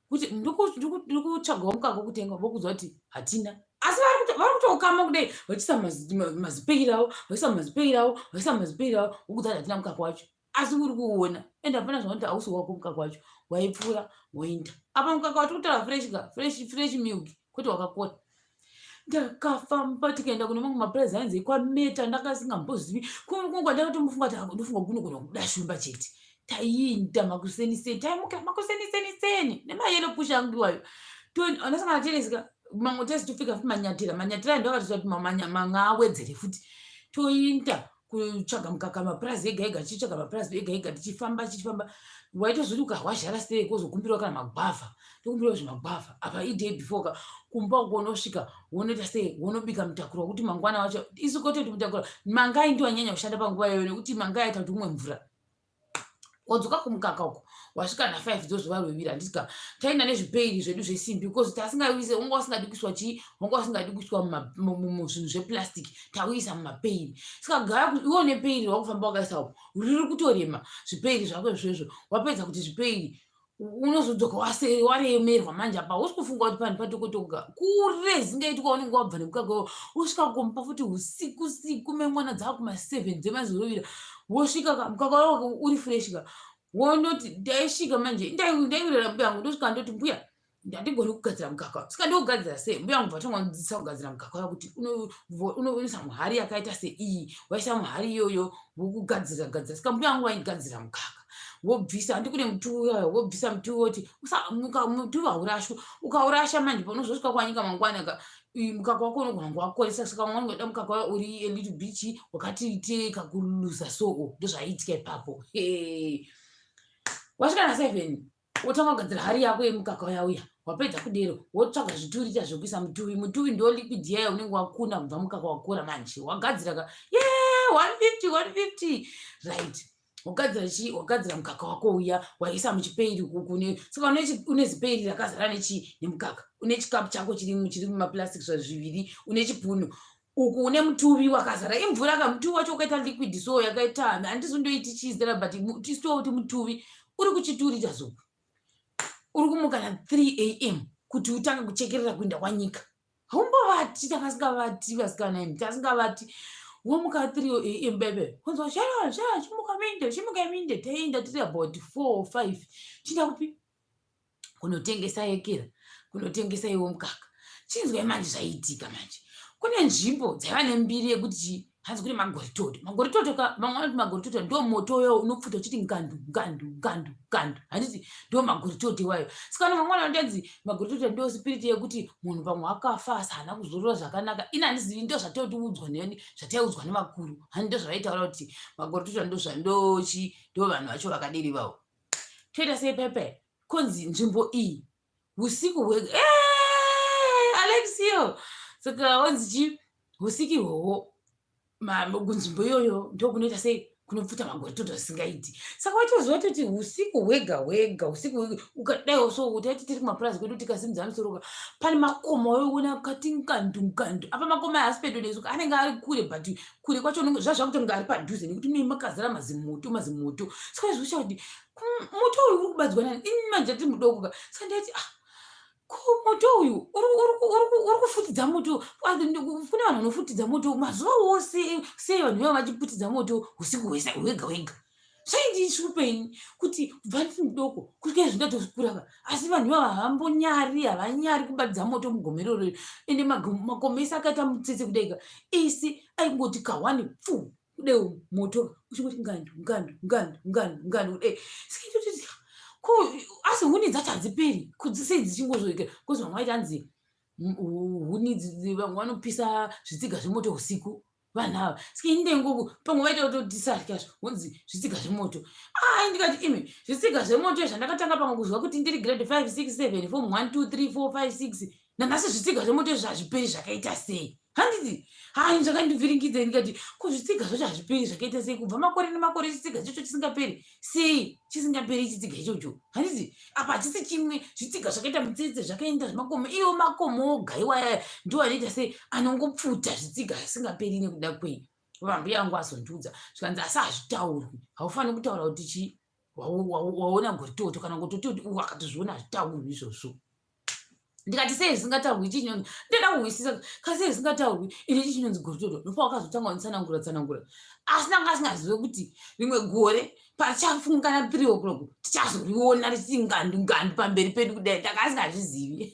kuti ndikutsvagawo mukaka wekutenga, vokuudza kuti hatina. Asi vari kutokama kudai, vachiisa mazipeyiri avo, vachiisa mazipeyiri avo, vachiisa mazipeyiri avo, vokuudza kuti hatina mukaka wacho, asi uri kuuona. Ende hapana zvaunoti hausi wako mukaka wacho. Waipfuura woinda apa mukaka watiri kutaura fresh ka, fresh, fresh milk, kwete wakakora. Ndakafamba tikaenda kune mamwe mapurazi ainzi kwaMeta, ndakasingambozivi kumwe kwandakatombofunga kuti ndofunga kunogona kubuda shumba chete. Taiinda makuseniseni, taimukira makuseniseni nemayellow push angu iwayo. Andasangana teresika mamwe tesi tofika futi manyatira, manyatira ndo akatoita kuti manga awedzere futi. Toinda. Kutsvaga mukaka mapurazi ega ega, tichitsvaga mapurazi ega ega, tichifamba tichifamba. Waitozoti ukahwazhara sei, kozokumbirwa kana magwavha, tokumbirwa zvimagwavha apa iday before ka. Kumba uko unosvika wonoita sei? Wonobika mutakuro wekuti mangwana wacho isu kototi mutakuro mangai ndiwo anyanya kushanda panguva iyoyo, nekuti mangai aita kuti umwe mvura. Wadzoka kumukaka uko, wasvika na5 dzozuva rweviri, handiti ka? Taenda nezvipeiri zvedu zvesimbi because tasingawise, wanga wasingadi kuiswa chii, wanga wasingadi kuiswa muzvinhu zveplastic, tauisa mumapeiri. Saka gara iwe une peiri wakufamba wakaisa uko, riri kutorema zvipeiri zvako izvozvo. Wapedza kuti zvipeiri, unozodzoka waremerwa manje. Apa hausi kufunga kuti panhu patokotoka kure zingaitwa. Unenge wabva nemukaka, wosvika kumba futi usiku siku, memwana dzakuma7 dzemazurovira, wosvika ka, mukaka wako uri fresh ka. Wondoti ndaisvika manje, ndaiurera mbuya yangu, ndosvika ndoti, "Mbuya, ndandigoni kugadzira mukaka, saka ndokugadzira sei?" Mbuya yangu bva tangandidzidzisa kugadzira mukaka waya, kuti unoisa muhari yakaita seiyi, waisa muhari iyoyo, wokugadzira gadzira. Saka mbuya yangu vaigadzira mukaka, wobvisa, handi kune mutuvi uyayo, wobvisa mutuvi, woti mutuvi haurashwi. Ukaurasha manje, paunozosvika kwanyika mangwana ka, mukaka wako unogona kunge wakoresa. Saka ungoda mukaka wayo uri a little bit wakati ite kakuluza. So ndozvaiitika ipapo. Wasvika na7, wotanga kugadzira hari yako yemukaka uya uya. Wapedza kudero, wotsvaga zviturita zvekuisa mutuvi. Mutuvi ndo liquid yaya unenge wakuna kubva mukaka wakora. Manje wagadzira ka, ye 150 150, right? Wagadzira chii? Wagadzira mukaka wako uya, waisa muchipeiri kukune. Saka une zipeiri rakazara nechii? Nemukaka. Une chikapu chako chiri mumaplastic zviviri, une chipunu uku, une mutuvi wakazara imvura ka. Mutuvi wacho wakaita liquid, so yakaita, handizondoiti chizera, but tisitova kuti mutuvi uri kuchiturita zuku. Uri kumuka na3 am kuti utange kuchekerera kuenda kwanyika. Haumbovati, takasingavati vasikana imi, tasingavati. Womuka 3 am bebe, wanzwa, "Shara shara, chimuka minde, chimuka minde." Taenda tiri about 4 or 5. Chienda kupi? Kunotengesa yekera, kunotengesa iwo mukaka. Chinzwai manje zvaiitika manje. Kune nzvimbo dzaiva nembiri yekuti chii, hanzi kune magoritoto. Magoritoto ka, vamwe vanoti magoritoto ndo moto uyo unopfuta uchiti ngandu ngandu ngandu ngandu, handiti? Ndo magoritoto iwayo. Saka vamwe vanoti magoritoto ndo spirit yekuti munhu pamwe akafa asi haana kuzorora zvakanaka. Ini handizivi, ndo zvatotiudzwa neni, zvataiudzwa nevakuru, hani? Ndo zvavaitaura kuti magoritoto ndo zvandochi, ndo vanhu vacho vakadiri vavo. Toita sei pepe? Konzi nzvimbo iyi usiku hwega, Alexio. Saka wanzi chi, usiku ihwohwo kunzvimbo iyoyo ndokunoita sei? Kunopfuta magoritoto zvisingaiti. Saka waitoziva kuti usiku hwega hwega, usiku ukadaiwo so, taiti tiri kumapurazi kwedu, tikasimudza musoro ka, pane makomo waiona kati ngandu ngandu. Apa makomo aya asi pedo nesu, anenge ari kure, but kure kwacho zvazvakutonge ari padhuze, nekuti mune makazara mazimoto mazimoto. Saka izvosha kuti moto uyu uri kubadzwa nani? Ini manje tiri mudoko ka. Saka ndaiti, "Ah, ko moto uyu uri kufutidza moto? Kune vanhu vanofutidza moto mazuva ose sei? Vanhu vava vachiputidza moto usiku hwese hwega hwega?" Zvaindishupa kuti kubva ndiri mudoko kusvika izvi ndatokura ka, asi vanhu ivava havambonyari, havanyari kubatidza moto mugomero rero. Ende makomo ese akaita mutsetse kudai ka, ese aingoti kahwani pfu kudai, moto uchingoti ngandu ngandu ngandu ngandu ngandu kudai. Saka itoti ko, asi huni dzacho hadziperi sei dzichingozoika? Because vamwe vaiti hanzi huni, vamwe vanopisa zvitsiga zvemoto usiku vanhu ava. Saka ini ndengoku pamwe vaita kutotisatya, hunzi zvitsiga zvemoto. Ai, ndikati, "Imi, zvitsiga zvemoto zvandakatanga pamwe kuzwa kuti ndiri grade 5 6 7, form 1 2 3 4 5 6, nanhasi zvitsiga zvemoto izvi hazviperi, zvakaita sei?" Handiti? Hai, zvakandivhiringidza. Ndikati, "Ko zvitsiga zvacho hazviperi, zvakaita sei? Kubva makore nemakore chitsiga ichocho chisingaperi sei? Chisingaperi chitsiga ichocho, handiti? Apa hachisi chimwe, zvitsiga zvakaita mutsetse, zvakaenda zvemakomo. Iwo makomo oga iwaya ndo anoita sei? Anongopfuta zvitsiga zvisingaperi nekuda kwei?" Vambuya vangu azondiudza, zvikanzi, "Asi hazvitaurwi, haufaniri kutaura kuti chii, waona goritoto, kana kutoti wakatozviona, hazvitaurwi izvozvo." Ndikati, "Sei zvisingataurwi? Chii chinonzi, ndoda kuhwisisa kasi, sei zvisingataurwi? Ine chii chinonzi goritoto?" Nopa wakazotanga kunditsanangura tsanangura, asi ndanga asingazive kuti rimwe gore pachafungana 3 o'clock tichazoriona richiti ngandu ngandu pamberi pedu kudai. Ndanga asingazvizivi.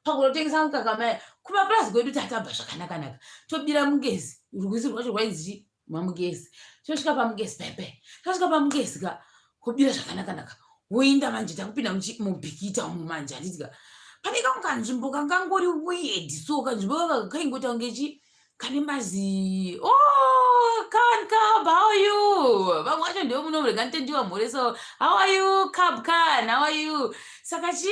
Pakunotengesa mukaka maya kumapurazi kwedu, tatabva zvakanaka-naka, tobira mungezi, rwizi rwacho rwainzi chii? Mamugezi. Tosvika pamugezi pepe, tasvika pamugezi ka, kubira zvakanaka-naka, woinda manje, takupinda mubhikita umu manje, handiti ka? Pane kamwe kanzvimbo kangangori weird, so kanzvimbo kaka kaingoita kunge chi kane mazi. Oh, Oh, Khan Cab, how are you? Vamwe vacho ndivo muno murega nditendiwa mhore so how are you Cab Khan, how are you? Saka chi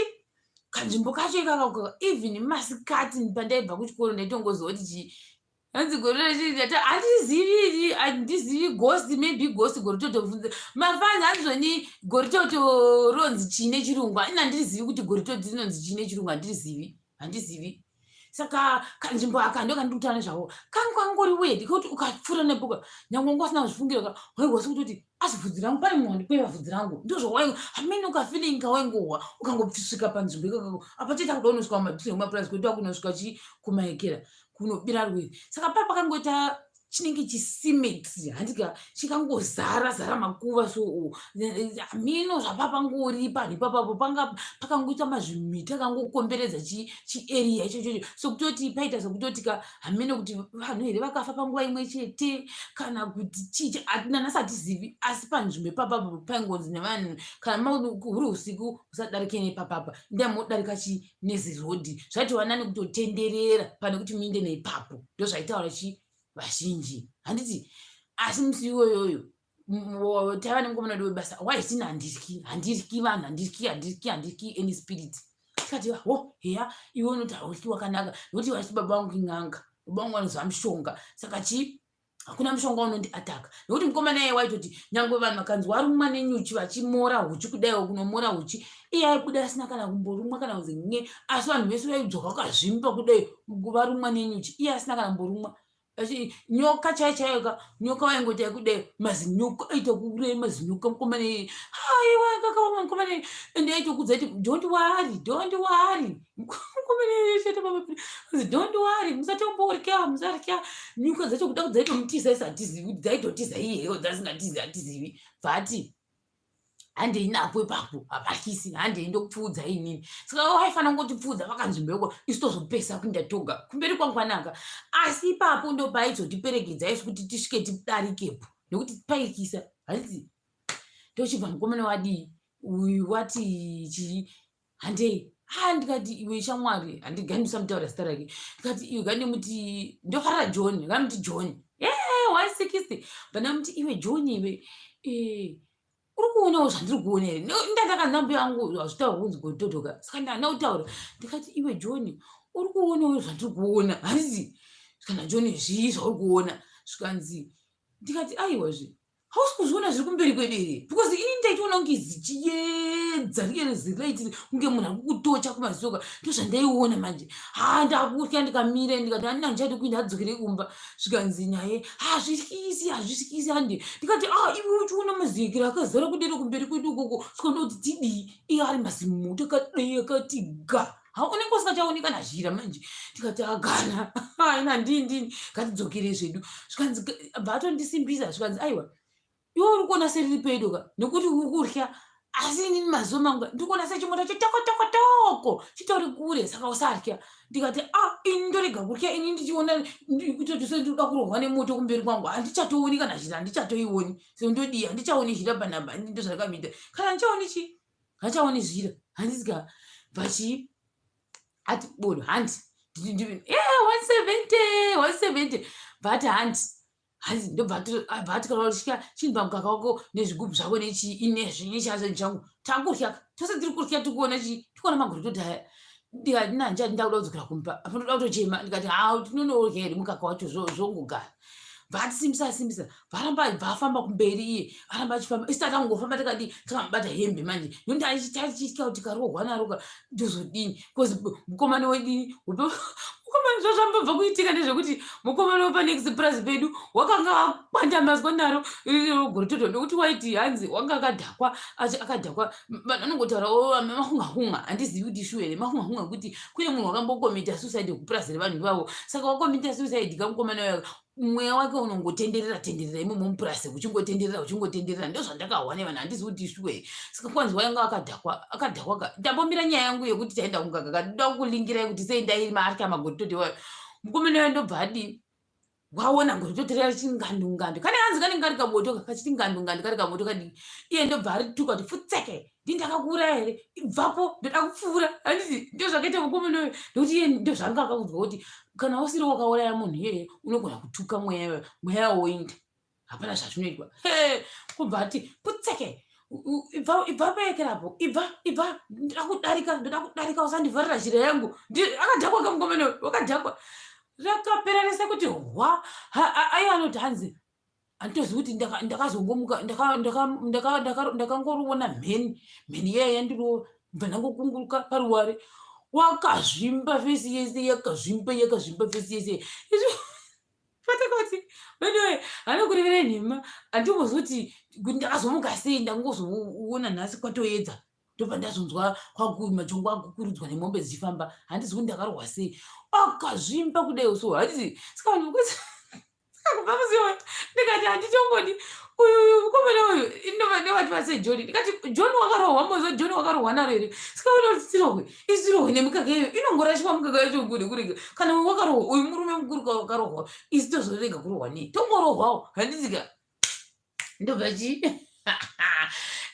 kanzvimbo kacho ikaka even masikati pandaibva kuchikoro ndaitongoziva kuti chi hanzi gore rechii handizivi handizivi ghost maybe ghost goritoto bvunze mafanzi hanzoni goritoto ronzi chii nechirungu ini handizivi kuti goritoto rinonzi chii nechirungu handizivi handizivi saka kanzvimbo aka ndo kandiri kutaura nezvavo kangu kangori wedi kekuti ukapfuura nepoka nyange wanga usina kuzvifungira ka waigwa sekutoti asi bvudzi rangu pane munhu wandikweva bvudzi rangu ndozvawaingo hamene ukafeeling kawaingohwa ukangosvika panzvimbo ikakako apa toita kuda unosvika mumadhuze mumapurazi kwedu akunosvika chi kumaekera kunobira rwiri saka pa pakangoita chinenge chisimeti handika chikangozara zara makuva so hameno zvapapangori panhu ipapapo panga pakangoita mazvimiti akangokomberedza chiarea ichochocho sokutoti paita sokutoti ka hameno kuti vanhu here vakafa panguva imwe chete kana kuti chii nanhasi hatizivi asi panzvimbo ipapapo paingonzi nevanhu kana huri usiku usadarike nepapapa ndamodarika chi nezirodhi zvaitova nani kutotenderera pane kuti muinde neipapo ndozvaitaura chi vazhinji handiti asi musi iwoyoyo taiva nemukomana wedu webasa waitina handiryi handiryi vanhu handiryi handiryi handiryi any spirit tikati ho heya iwe unoti hautyi wakanaka nekuti vachiti baba vangu in'anga baba vangu vanoziva mushonga saka chii hakuna mushonga unondi ataka nekuti mukomana iye waitoti nyange vanhu vakanzi warumwa nenyuchi vachimora huchi kudaiwo kunomora huchi iye aibuda asina kana kumborumwa kana kunzi nge asi vanhu vese vaidzoka vakazvimba kudai varumwa nenyuchi iye asina kana kumborumwa nyoka chaiyo chaiyo ka nyoka waingoti yaikudai mazinyoka aita kurei mazinyoka mukomana iye haiwa kakaoma mukomana iye ende aitokudza kuti don't worry don't worry don't worry musatomborya musarya nyuka dzacho kuda kuti dzaitomutiza isi hatizivi kuti dzaitotiza iyeyo dzasingatizi hatizivi bvati handei napo ipapo hapakisi handei ndokupfuudza inini saka waifanira kungotipfuudza pakanzvimbo yoko isu tozopesa kuinda toga kumberi kwangu kwanaka asi ipapo ndopaaizotiperekedza isu kuti tisvike tidarikepo nekuti paikisa handiti ndochibva mukomana wadii uyu wati chii handei ha ndikati iwe shamwari handigani musamutaura zita rake ndikati iwe gandimuti ndofarira john gamuti john e 160 bandamuti iwe john iwe e uri kuonawo zvandiri kuona here ndandakanza mbuya yangu hazvitaura kunzi gototoka saka ndana kutaura ndikati iwe john uri kuonawo zvandiri kuona hanzi kana john zvii zvauri kuona zvikanzi ndikati aiwazve hausi kuzviona zviri kumberi kwedu here because ini ndaitoona kunge zichiyedza riye ziraiti kunge munhu ari kukutocha kumazisoka ndozvandaiona manje ha ndakutya ndikamira ndikati andina ndichadi kuinda adzokere kumba zvikanzi naye hazvityisi hazvityisi handi ndikati a ah, iwe uchiona maziyekera akazara kudero kumberi kwedu ukoko saka ndoti tidii iye ari mazimuti akadai akati ga ha unenge usingachaoni kana zhira manje tikati agana aina ndini ndini ngatidzokere zvedu zvikanzi bva atondisimbisa zvikanzi aiwa iwe uri kuona seriri pedo ka nekuti uri kurya asi inini mazuva mangu ndiri kuona sechimota chitokotokotoko chitori kure saka usarya ndikati a ah, ini ndorega kurya ini ndichiona kutoti sendinoda kurohwa nemoto kumberi kwangu handichatooni kana zhira handichatoioni so ndodii handichaoni zhira panapa ndozvandakamuita kana ndichaoni chii hachaoni zvira handisika vachi ati bodo handi 170 170 vati handi hanzi ndobva ati kana uchitya chinba mukaka wako nezvigubhu zvako nechii inezvi nechazo changu takurya tose tiri kurya tikuona chii tikuona magorototi aya ndikati nanjani ndakuda kudzokera kumba apa ndoda kutochema ndikati ha tinonourya here mukaka wacho zvongogara vatisimbisa simbisa varamba vafamba kumberi iye aramba achifamba isu takangofamba takadii takamubata hembe manje nokuti aichitya kuti karohwa naroka ndozodini bcause mukomana wedini mukomana zvazvambobva kuitika ndezvekuti mukomana wepanext price pedu wakanga akwandamazwa naro goritoto ndokuti waiti hanzi wanga akadhakwa akadhakwa vanhu vanongotaura oh, mahungahunga handizivi kuti shuwa here mahungahunga ekuti kune munhu wakambokomita suicide kupurazi revanhu ivavo saka wakomita suicide kamukomana mweya wake unongotenderera tenderera imomo mupurazi uchingotenderera uchingotenderera ndozvandakahwa nevanhu handizivi kuti shuwa here saka kwanzi wainga akadhakwa akadhakwa ka ndambomira nyaya yangu yekuti taenda kungaka kadoda kukulingirai kuti sei ndairima arya magototi wayo mukomana wayo ndobva adii Waona ngo ritoterera richiti ngandu ngandu. Kane hanzi kane kari kamoto kachiti ngandu ngandu kari kamoto kadiki. Iye ndobva arituka kuti futseke ndini ndakakuuraya here ibvapo ndoda kupfuura handiti ndio zvakaita mukomana uyo nekuti iye ndio zvaanga akaudzwa kuti kana usiri wakauraya munhu iyeye unogona kutuka mweya mweya woinda hapana zvazvinoitwa kubva ati putseke ibva ibva pekerapo ibva ibva ndoda kudarika ndoda kudarika usandivharira zhira yangu akadhakwa kamukomana uyo wakadhakwa rakapera rese kuti hwa aiwa anoti hanzi handitozivi kuti ndakazongomuka ndakangoriona mheni mheni iya yandirova bva ndangokunguruka paruware wakazvimba fesi yese yakazvimba yakazvimba fesi yese izvo patakati anyway anokurevera nhema handimbozivi kuti ndakazomuka sei ndangozoona nhasi kwatoedza ndobva ndazonzwa majongo akukurudzwa nemombe dzichifamba handizi kuti ndakarohwa sei akazvimba kudai so handizi saka vanhu vokuti kubva musi iwoyo ndikati handichongodi uyu uyu mukomana uyu indobva ndovati vase john ndikati john wakarohwa mozo john wakarohwa naro here saka unoti tirohwe isi tirohwe nemikaka iyoyo inongorashwa mukaka yacho kure kurega kana uyu wakarohwa uyu murume mukuru wakarohwa isi tozorega kurohwa nei tongorohwawo handizika ndobva chii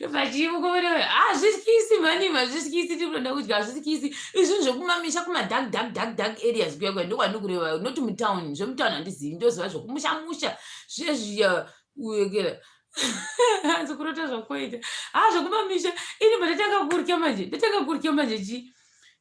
ndobva chii mukomana uyu hazvityisi mhani hazvityisi tiri kutoda kudya hazvityisi izvinhu zvekumamisha kumadark dark dark dark areas kuya kuya ndokwandiri kureva not mutown zvemutown handizivi ndoziva zvekumusha musha zviye zviya uyekera hanzi kurota zvakoita ha zvekumamisha ini mba ndatanga kurya manje ndatanga kurya manje chii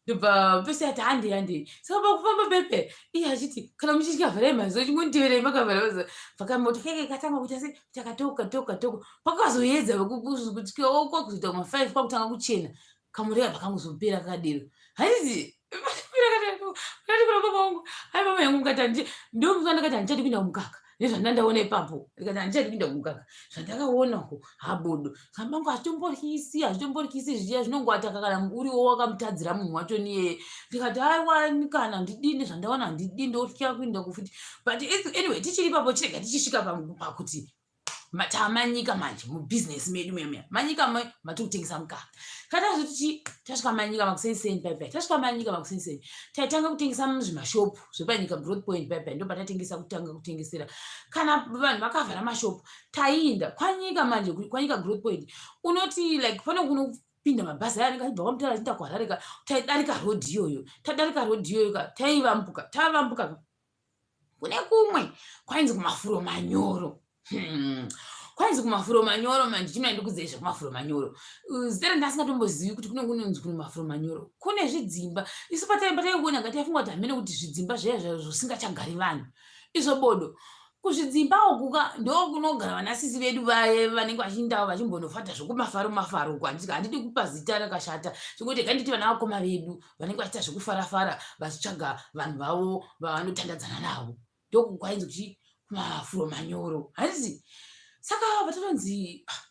ndobva pese ati handei handei saka pakufamba pepe iye achiti kana muchitya vharai maziso chingondiverei makavhara maziso vakamoto keke katanga kuita se takatoka toka toka pakazoedza kutyawo kwakuzoita kuma five kwakutanga kuchena kamureva pakangozopera kakadero handizi ndati baba wangu ai mama yangu mukati handi ndomusa ndakati handichadi kuinda kumukaka nezvandandaona ipapo ndikati handichadi kuinda kumukaka zvandakaona ko habodo saka mangu hazvitomboryisi hazvitomboryisi zviya zvinongoataka kana uriwo wakamutadzira munhu wacho niyeye ndikati aiwa kana handidi nezvandaona handidi ndotya kuinda kufuti but anyway tichiri ipapo chirega tichisvika pakuti tamanyika manje mubhizinesi medu muya muya manyika matiri kutengesa mukaka tatazoti chi tasvika manyika makuseniseni paipai tasvika manyika makuseniseni taitanga kutengesa muzvimashopu zvepanyika growth point paipai ndo patatengesa kutanga kutengesera kana vanhu vakavhara mashopu taiinda kwanyika manje kwanyika growth point unoti like pane kunopinda mabhazi aya anenge achibva kwamutara achiinda kuharare ka taidarika road iyoyo tadarika road iyoyo ka taivambuka tavambuka kune kumwe kwainzi kumafuro manyoro. Kwainzi kumafuro manyoro manje chimai ndikudzei zvekumafuro manyoro zita randasingatombozivi kuti kune kunonzi kune mafuro manyoro kune zvidzimba isu pataimba taingoona nga taifunga kuti hamene kuti zvidzimba zviya zvosingachagari vanhu izvo bodo kuzvidzimba ukuka ndokunogara vanasisi vedu vaye vanenge vachiindawo vachimbonofata zvekumafaro mafaro uku handiti handidi kupa zita rakashata chingoti ganditi vana vakoma vedu vanenge vachiita zvekufarafara vachitsvaga vanhu vavo vavanotandadzana navo ndokukwainzi kuti kumafuro manyoro handiti saka vatotonzi ah,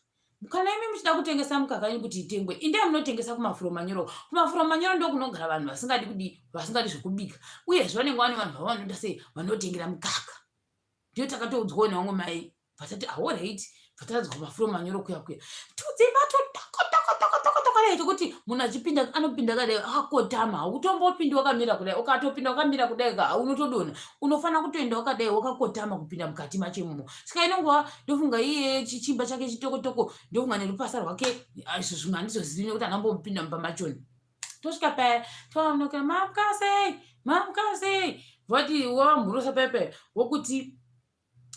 kana imi muchida kutengesa mukaka yenyu kuti itengwe indai munotengesa kumafuro manyoro kumafuro manyoro ndokunogara vanhu vasingadi kudi vasingadi zvekubika uyezve vanenge vane vanhu vavo vanoita sei vanotengera mukaka ndiyo takatoudzwawo nevamwe mai vatati aorit vataradzwa mafuro manyoro kuya kuya tudzimba tutoko toko toko toko toko dai tokuti munhu achipinda anopinda kadai akakotama hautombopindi wakamira kudai ukatopinda wakamira kudai ka unotodonha unofanira kutoenda wakadai wakakotama kupinda mukati macho imomo saka inongova ndofunga iye chichimba chake chitokotoko ndofunga nerupasa rwake izvo zvimwe handizozivi nekuti anambopinda mumba machoni tosvika paya tovamunoka mamuka sei mamuka sei vati wavamhurosa paya paya wokuti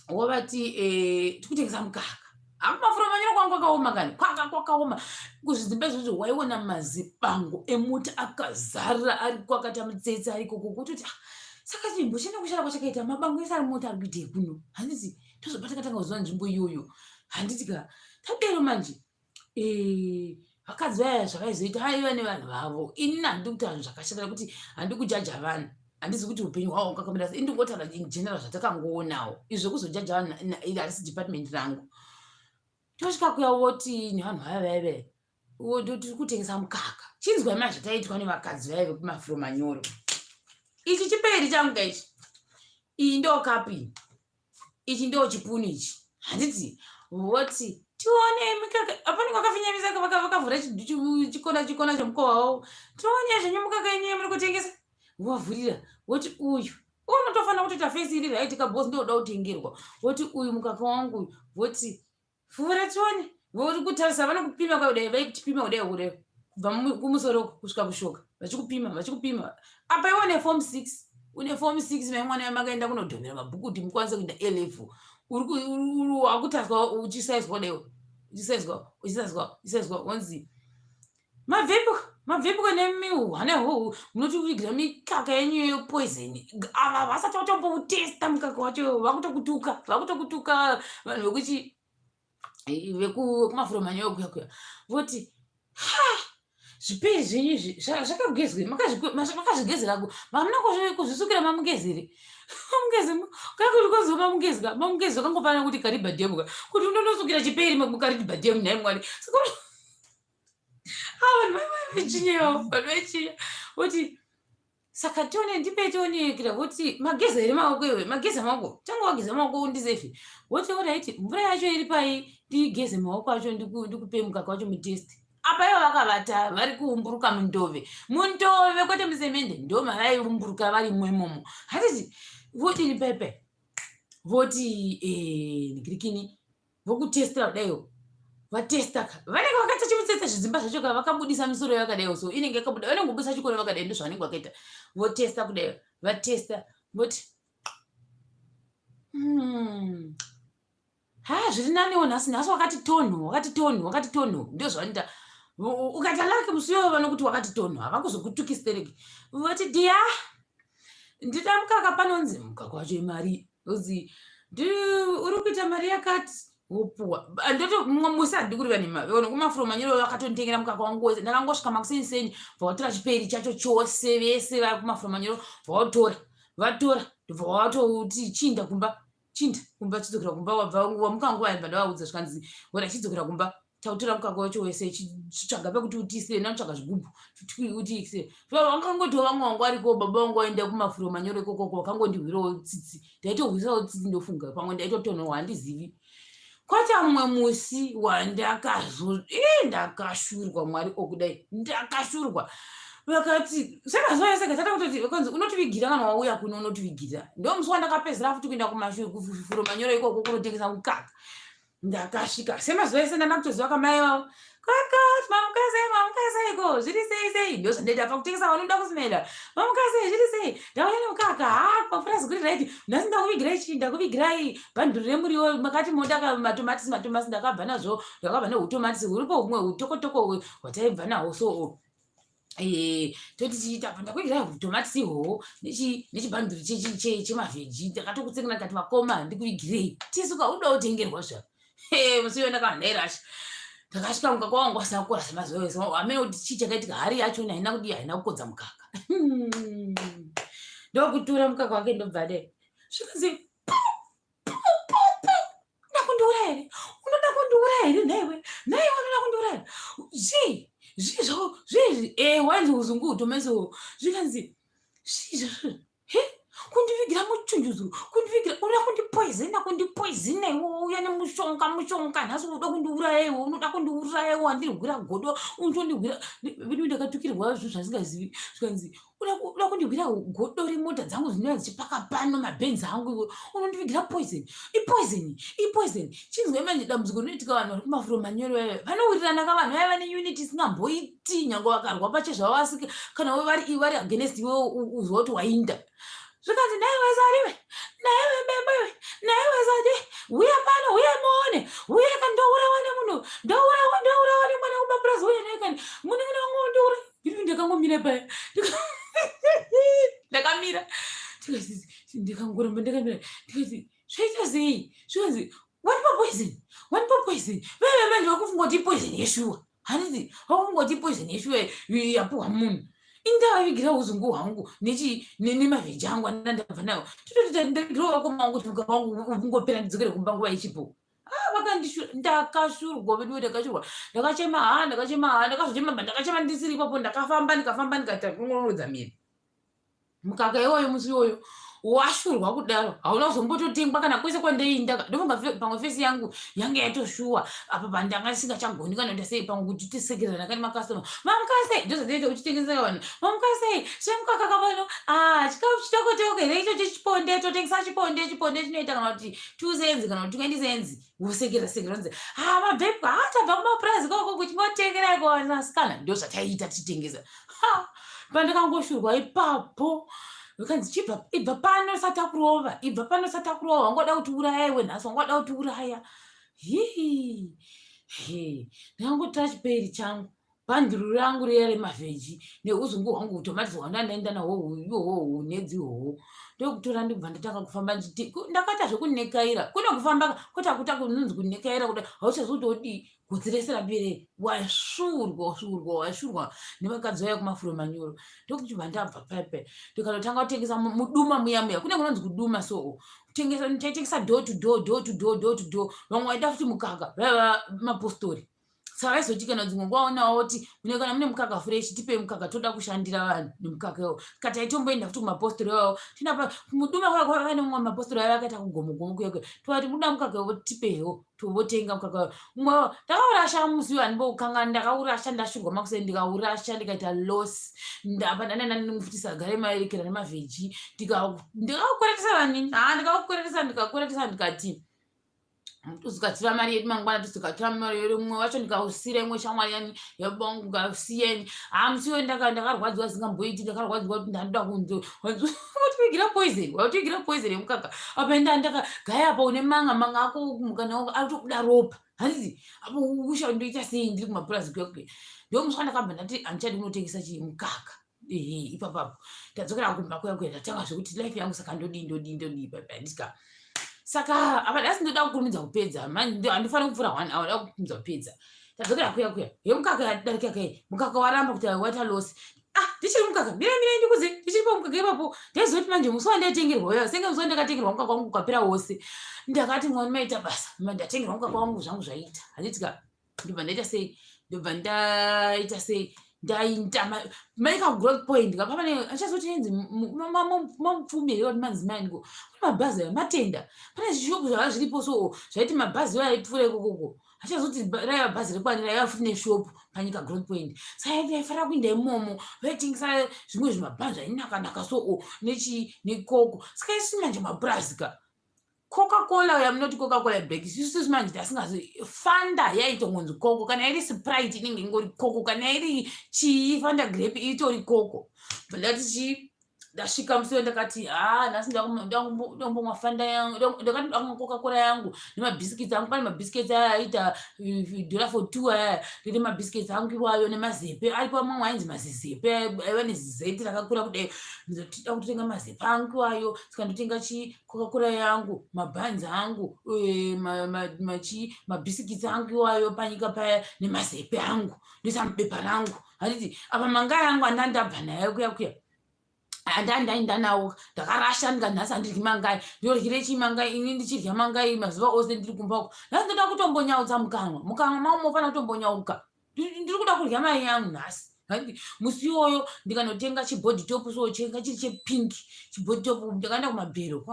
wovati eh, tikutengesa mukaka akumafuro manyoro kwangu kwakaoma kani kwanga kwakaoma kuzvidzimba izvozvo waiona mazibango emuti akazara ari kwakata mutsetse ariko kukutoti ah, saka chinhu chine kushara kwachakaita mabango ese ari mota ari kuitei kuno handiti tozobva takatanga kuziva nzvimbo iyoyo handiti ka tadero manje eh, vakadzi vaya zvavaizoita aiva nevanhu vavo inini handidi kutaura zvinhu zvakashata nekuti handidi kujaja vanhu handizi kuti upenyu hwavo hwakakamira sei indingotaura in general zvatakangoonawo izvi zvekuzojaja vanhu iri harisi department rangu tosvika kuya woti nevanhu vaya vaive tiri kutengesa mukaka chinzwai mai zvataiitwa nevakadzi vaya vekumafuro manyoro ichi chiperi changu ka ichi iyi ndo kapu iyi ichi ndo chipunu ichi handiti voti tione mukaka apanenge vakafinyamisa vakavhura chikona chikona chemukova wavo tione zvenyu mukaka yenyu yamuri kutengesa vovavhurira voti uyu Unotofanira kutoita face iri right ka because ndoda kutengerwa. Voti uyu mukaka wangu uyu. Voti fuvura tione. Vori kutarisa vanokupima kudai vaikutipima kudai kudai kubva kumusoro kusvika kushoka vachikupima vachikupima. Apa iwe une form 6 une form 6 mai mwana makaenda kunodhomera mabhuku kuti mukwanise kuenda A level. Uri wakutariswa uchisaizwa kudai uchisaizwa uchisaizwa uchisaizwa wonzi mabvepo mabvepo nemiuhwa nehohu munotivigira mikaka yenyu yepoison ava vasati vatomboutesta mukaka wacho vakutokutuka vakutokutuka vanhu vekuchi vekumafuro manyoyo kuya kuya voti ha zvipiri zvenyu izvi zvakagezwe makazvigezera hamuna kuzvisukira mamugezere mamugeze kakuti mamugezi ka mamugezi wakangofanira kuti karibha dhemu ka kuti unondosukira chiperi mukaribha dhemu nhai mwari vanhu vaivaichinyewo vanhu vaichinya voti saka tione ndipe tionekera voti mageza here maoko iwe mageza maoko tanga wageza maoko undisefi voti orit mvura yacho iri pai ndigeze maoko acho ndikupe mukaka wacho mutest apa ivo vakavata vari kuumburuka mundove mundove kwete musemende ndo mavaiumburuka varimo imomo hatiti vodini pepe voti eh, ngirikini vokutestera kudaiwo vatesta ka vanenge vakaita chimutsetse zvidzimba zvacho ka vakabudisa misoro yakadaiwo so inenge yakabuda vanenge vobudisa chikoro vakadai ndozvavanenge vakaita votesta kudaiwo vatesta voti Ha zviri naniwo nhasi nhasi wakati tonho wakati tonho wakati tonho ndozvavanoita ukaita lake musi iyoyo vanokuti wakati tonho havakuzokutuki stereki voti dhiya ndida mukaka panonzi mukaka wacho imari ozi uri kuita mari yakati wopuwa ndoto mumwe musi handidi kureva nhema vona kumafuro manyoro vakatonditengera mukaka wangu wese ndakangosvika makuseniseni bva watora chiperi chacho chose vese vari kumafuro manyoro bva watora vatora ndobva watoti chinda kumba chinda kumba chidzokera kumba wabva wamuka nguva yabva ndavaudza zvikanzi wena chidzokera kumba tautora mukaka wacho wese chitsvaga pekuti utiisire nanotsvaga zvigubhu utiisire vakangotova vamwe vangu variko baba vangu vaenda kumafuro manyoro ikokoko vakangondihwirawo tsitsi ndaitohwirawo tsitsi ndofunga pamwe ndaitotonhorwa handizivi kwata mumwe musi wandakazo ndakashurwa mwari okudai ndakashurwa vakati semazuva ese katata kutoti vakanzi unotivigira kana wauya kuno unotivigira ndo musi wandakapedzera futi kuenda kumafuro manyoro ikoko kunotengesa mukaka ndakasvika semazuva ese ndanda kutoziva kamai vavo kakati mamukasei mamukaseiko zviri sei sei ndo zvandaita pakutengesa vanoda kusimela mamukasei zviri sei ndauya nemukaka ha pafurazi kuri right nhasi ndakuvigirai chii ndakuvigirai bhanduru remuriwo makati moda matomatisi matomatisi ndakabva nazvo ndakabva nehutomatisi huripo humwe hutokotoko hwataibva nahwo so eh, toti chiita ndakuigirai hutomatisi ihwohwo nechibhanduru chemavheji ndakatokutsenga ndikati vakoma ndikuvigirei tisu kauda kutengerwa zva musi uyo ndakava ndairasha ndakasvika mukaka wangu wasina kukora semazuva ese amene kuti chii chakaitika hari yacho haina kudii haina kukodza mukaka ndokutura mukaka wake ndobva dai zvikanzi unoda kundiuraya here unoda kundiuraya here nhaiwe nhaiwe unoda kundiuraya zvii zvii zvako zvii e wainzi uzungu utomeso zvikanzi zvii zvazvo he kundivigira muchunjuzu kundivigira unoda kundipoizina kundipoizina iwe uya nemushonga mushonga nhasi unoda kundiuraya iwe unoda kundiuraya iwe wandirwira godo unotondirwira vedu ndakatukirwa zvinhu zvasingazivi zvikanzi unoda kundirwira godo remota dzangu dzinouya dzichipaka pano mabhenzi angu iwe unondivigira poison ipoison ipoison chinzwai manje dambudziko rinoitika vanhu vari kumafuro manyoro vaya vanowirirana ka vanhu vaya vane unity isingamboiti nyange vakarwa pachezvavo asi kana vari vari against iwe uzwa kuti wainda zvikanzi naiwe sariwe naiwe mbembo iwe naiwe sadi huya pano huya muone huya ka ndourawa nemunhu ndourawa ndourawa nemwana kumapurazi huya naye kani munun'una wangu ndoura ndiri ndakangomira paya ndakamira ndikangoramba ndakamira ndikati zvaita sei zvikanzi wanipa poison wanipa poison veve manje vakufunga kuti ipoison yeshuwa handiti vakufunga kuti ipoison yeshuwa yapuhwa munhu indavavigira uzungu hwangu nemavheji angu andandabva nayo tototi ndavigirawo vakoma vangu kuti mukaka wangu ungopera ndidzokere kumba nguva ichipo ah, vakandishura ndakashurwa veduwe ndakashurwa ndakachema ha ndakachema ha ndakazochema ndakachema ndisiri ipapo ndakafamba ndikafamba ndikaita kungorodza miri mukaka iwoyo musi iwoyo Washurwa kudaro hauna kuzombototengwa kana kwese kwandaiinda. Ndofunga pamwe fesi yangu yange yatoshuwa apa pandanga ndisingachagoni kana kuita sei, pamwe kuti tisekererana kani makastoma. Mamuka sei? Ndozvatoita uchitengesera vanhu. Mamuka sei? Chemukaka kapano. Ah, chikafu chitokotoko here icho chechiponde? Totengesa chiponde, chiponde chinoita kana kuti 2 cents kana kuti 20 cents. Wosekera sekera unzi ha mabhebwa, ha tabva kumapurazi koko kuchingotengera ikoasikana. Ndozvataiita tichitengesa. Ha, pandakangoshurwa ipapo vakanzi chibva, ibva pano satakurova, ibva pano satakurova, wangoda kuti uraya iwe nhasi, wangoda kuti uraya. Hii he, ndakangotora chiperi changu, bhanduru rangu riya remavheji neuzungu hwangu, utomatisi hwandandaenda nahwo ihoho hunedzi ihoho, ndokutora ndibva ndatanga kufamba. Nditi ndakaita zvekunekaira kune kufamba kwetakuta kunonzi kunekaira kuda hauchazi kuti odii. Gotsi rese rapere, wasvurwa svurwa, washurwa nevakadzi vaya kumafuro manyoro. Ndokuchibva ndabva pepe, ndikanotanga kutengesa muduma muya muya, kune kunonzi kuduma. So kutengesa taitengesa door to door, door to door, door to door. Vamwe vaida futi mukaka, vaiva mapostori, saka vaizoti kana dzimwe nguva onawo kuti mune kana mune mukaka fresh, tipei mukaka, toda kushandira vanhu nemukaka iwo. Saka taitomboenda futi kumapostori iwawo, tinapa muduma kwaya vane mumwe mapostori aiva akaita kugomogomo kuya kuya, tovati muda mukaka iwo, tipewo, tovotenga mukaka umwe. Ndakaurasha musi uyo, handimbokangana. Ndakaurasha ndashurwa makuseni, ndikaurasha, ndikaita loss. Ndapa ndandanandimufutisa gare maerekera nemavheji, ndikakweretesa vanini. Ha, ndikakweretesa, ndikakweretesa, ndikati tozikatora mari yedu mangwana, tozikatora mari yedu. Mumwe wacho ndikausira imwe shamwari yani yabongu, ndikasiyeni. Ha, musi uyo ndakarwadziwa zingamboiti, ndakarwadziwa kuti ndandoda kunzi wativigira poison, wativigira poison yemukaka. Apa ndakagaya apa une manga manga ako mukana aritobuda ropa, handiti? Apo usha ndoita sei ndiri kumapurazi kuya kuya? Ndomusi wandakabva ndati handichadi kunotengesa chii, mukaka. Ehe, ipapapo ndadzokera kumba kuya kuya, ndatanga zvekuti life yangu saka ndodii, ndodii, ndodii papa ndika. Saka apa nhasi ndoda kukurumidza kupedza, handifaniri kupfuura one hour, ndoda kukurumidza kupedza. Tadzokera kuya kuya yemukaka yadarika kai, mukaka waramba kuti waita loss. Ah, ndichiri mukaka, mira mira ndikuze, ndichiri pamukaka ipapo. Ndaizoti manje musi wandaitengerwa uya, senge musi wandakatengerwa mukaka wangu ukapera wose, ndakati mwani maita basa, ndatengerwa mukaka wangu, zvangu zvaita, handiti ka? Ndobva ndaita sei, ndobva ndaita sei, ndaita maika growth point kapapane achazoti inzi mamupfumi here, kuti manzi mainiko, kune mabhazi ayo matenda, pane zvishopu zvava zviripo. So zvaiti mabhazi iwayo aipfuura ikokoko, achazoti raiva bhazi rekwani, raiva futi neshopu panyika growth point. Saka ndaifanira kuinda imomo, vaitengesa zvimwe zvimabhazi zvainakanaka so nechi nekoko. Saka isi manje mapurazi ka, Coca-Cola yamunoti Coca-Cola black, isusu manje tasingazi Fanta, yaitongonzi Coke. Kana iri Sprite inenge ingori Coke, kana iri chii, Fanta grape itori Coke. Ndati chii, ndasvika musi ndakati ha, nhasi ndakumbomwa Fanta yangu, ndakati ndakumwa Coca-Cola yangu nemabhisikitsi angu. Pane mabhisikitsi aya aita dollar for two aya, ndine mabhisikitsi angu iwayo nemazepe aripo, mamwe ainzi mazizepe aiva nezizeti rakakura kudai. Ndoda kutotenga mazepe angu iwayo, saka ndotenga chii, Coca-Cola yangu, mabhanzi angu, machi mabhisikitsi angu iwayo panyika paya nemazepe angu, ndoisa mubepa rangu, handiti? Apa manga yangu andandabva nayo kuya kuya, andandaenda nawo, ndakarasha. Ndika nhasi handiryi mangai, ndoryire chii mangai ini ndichirya mangai mazuva ose ndiri kumba uko? Nhasi ndoda kutombonyautsa mukanwa, mukanwa mangu mofanira kutombonyauka. Ndiri kuda kurya mari yangu nhasi. Musi iwoyo ndikanotenga chibody top, so chenga chiri chepink chibody top. Ndakaenda kumabhero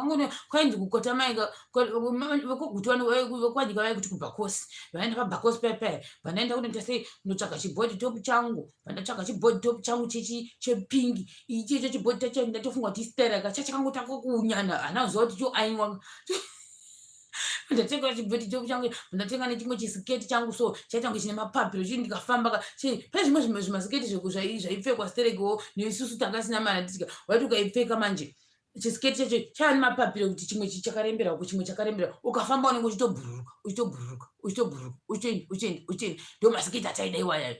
kwainzi kukota maika vekogutwa vekwanyika vaikuti kubhakosi, vaenda pabhakosi paya paya. Vandaenda kunoita sei, ndotsvaga chibody top changu. Vandatsvaga chibody top changu chepink ichi, icho chibody top changu, ndatofunga kuti istereka chachakangotanga kuunyana, hana kuziva kuti choaiwa. Ndatenga chibody top changu, ndatenga nechimwe chisiketi changu, so chaita kunge chine mapapiro chii, ndikafamba pane zvimwe zvimwe zvimasiketi zvaipfekwa stereko neisusu tanga sina mari, nditika waiti ukaipfeka manje chisiketi chacho chaiva nemapapiro, kuti chimwe chakarembera uku, chimwe chakarembera, ukafamba unenge uchitobhururuka, uchitobhururuka, uchitobhururuka, uchitoenda, uchienda, uchienda. Ndo masiketi ataida iwayayo.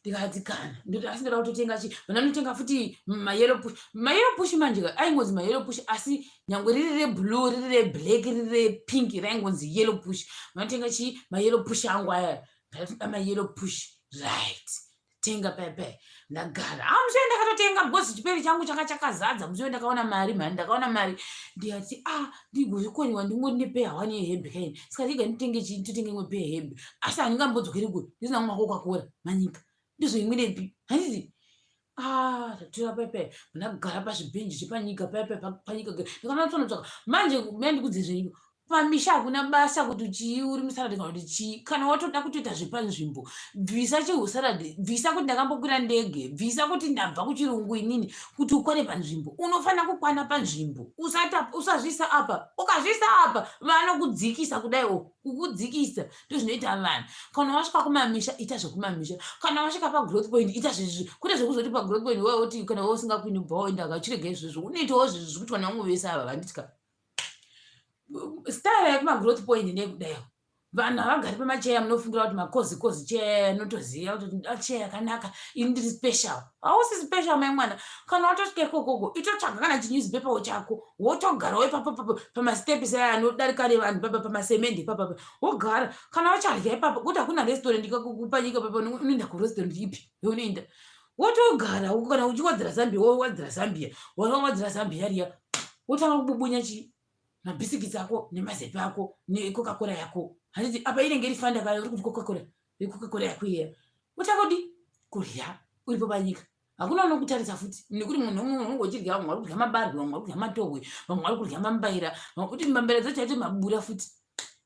Ndikati kana ndoti asi ndoda kutotenga chi, vandanotenga futi mayellow push. Mayellow push manje aingonzi mayellow push, asi nyangwe riri reblue, riri reblack, riri repink, raingonzi yellow push. Vanotenga chi mayellow push angu aya, ndatoda mayellow push, right? Tenga pepe, ndagara. Ah, musi ndakatotenga because chiperi changu changa chakazadza. Musi ndakaona mari mhani, ndakaona mari, ndikati ah, ndigozvikoniwa, ndingori nepeya one yehembe kaini, saka ndiga nditenge chii, nditotenge imwe peya yehembe, asi handingambodzokeri kure ndisina kumwa Coca-Cola manyika, ndizoimwirepi, handiti? Ah, tatora pepe ndakugara pazvibhenji zvepanyika pepe panyika ndikanatsanotsvaka manje mendikudze zvenyu pamisha hakuna basa kuti chii uri musalad kana kuti chii kana watoda kutoita zvepanzvimbo bvisa chihusalad bvisa kuti ndakambokwira ndege bvisa kuti ndabva kuchirungu inini kuti ukwane panzvimbo unofanira kukwana panzvimbo usazviisa apa ukazviisa apa vanokudzikisa kudai o kukudzikisa ndozvinoita vanhu kana wasvika kumamisha ita zvekumamisha kana wasvika pagrowth point ita zvezvi kwete zvekuzoti pagrowth point wauti kana wausingakwini ubva waenda kachirega izvozvo unoitawo zvezvi zvekuti vanhu vamwe vese ava vanditya style yekumagrowth point ndeyekudaiwo vanhu havagari pamacheya munofungira kuti makozi kozi cheya anotoziva kuti ah, cheya yakanaka ini ndiri special hausi special mai mwana kana watosvika ikokoko itotsvaga kana chinewspaperwo chako wotogarawo ipapo pamastepis aya anodarika nevanhu papa pamasemende ipapapa wogara kana wachadya ipapo kuti hakuna restaurant ikakupanyika papa unoenda kurestaurant ipi yaunoenda wotogara kana uchiwadzira zambia wowadzira zambia wawadzira zambia riya wotanga kububunya chii mabhisikitsi ako nemazepe ako necoca-cola yako handiti apa inenge iri fanda kayo uri kuti coca-cola coca-cola yako iya wotanga kudi kurya uripo panyika hakuna unokutarisa futi nekuti munhu umwe unenge uchirya vamwe vari kudya mabarwe vamwe vari kudya matohwe vamwe vari kudya mambaira kuti mambaira dzacho aite mabura futi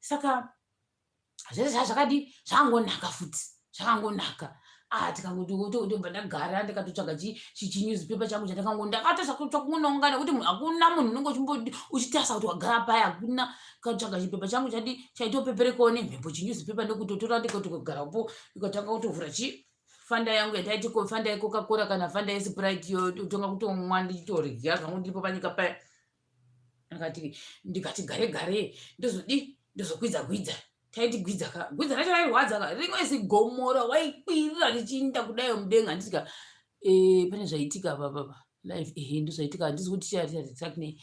saka zvese zvazvakadi zvakangonaka futi zvakangonaka ah tikangotobva ndagara ndikatotsvaga chinewspaper changu chandakango ndakatotsvakunonga nekuti hakuna munhu unenge uchimbo uchitarisa kuti wagara paya hakuna katsvaga chipepa changu chadi chaitopeperekawo nemhepo chinewspaper ndokutotora ndikatogarapo ndikatanga kutovhura chi fanda yangu yandaiti ko fanda yecoca-cola kana fanda yesprite yo totanga kutomwa ndichitorya zvangu ndiripo panyika paya akati ndikati gare gare ndozodi ndozokwidza gwidza taiti gwidza ka gwidza racho rairwadza ka rimwe zigomora waikwirira richiinda kudayo mudenga handiti ka e, pane zvaitika papapa live ehe ndozvaitika handisi kuti tichatinei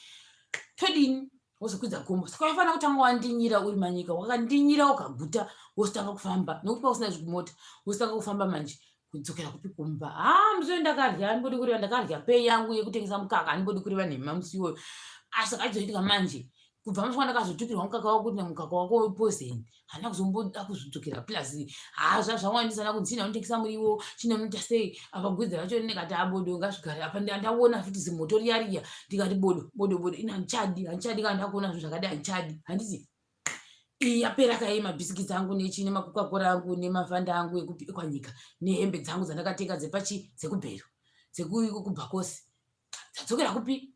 todini wozokwidza gomo saka waifanira kutanga wandinyira uri manyika wakandinyira ukaguta wozotanga kufamba nokuti pausina zvikumota wozotanga kufamba manje kudzokera kupi kumba ha musi uyo ndakarya andimbodi kureva ndakarya pei yangu yekutengesa mukaka andimbodi kureva nhema musi iwoyo asi akazoitika manje kubva musi wandakazotukirwa mukaka wako kuti mukaka wako wepoison handina kuzomboda kuzvidzokera plus haa zvazvawandisa ndakunzi china unotengesa muriwo china unoita sei apa gwidza racho ndikati abodo ah, ngazvigare apa ndaona futi zimoto riya riya ndikati bodo bodo bodo ini handichadi handichadi kana ndakuona zvinhu zvakadai handichadi handiti iyi yapera kai mabhisikitsi angu nechi nemakukakora angu nemafanda angu ekwanyika nehembe dzangu dzandakatenga dzepachi dzekubhero dzekubhakosi dzadzokera kupi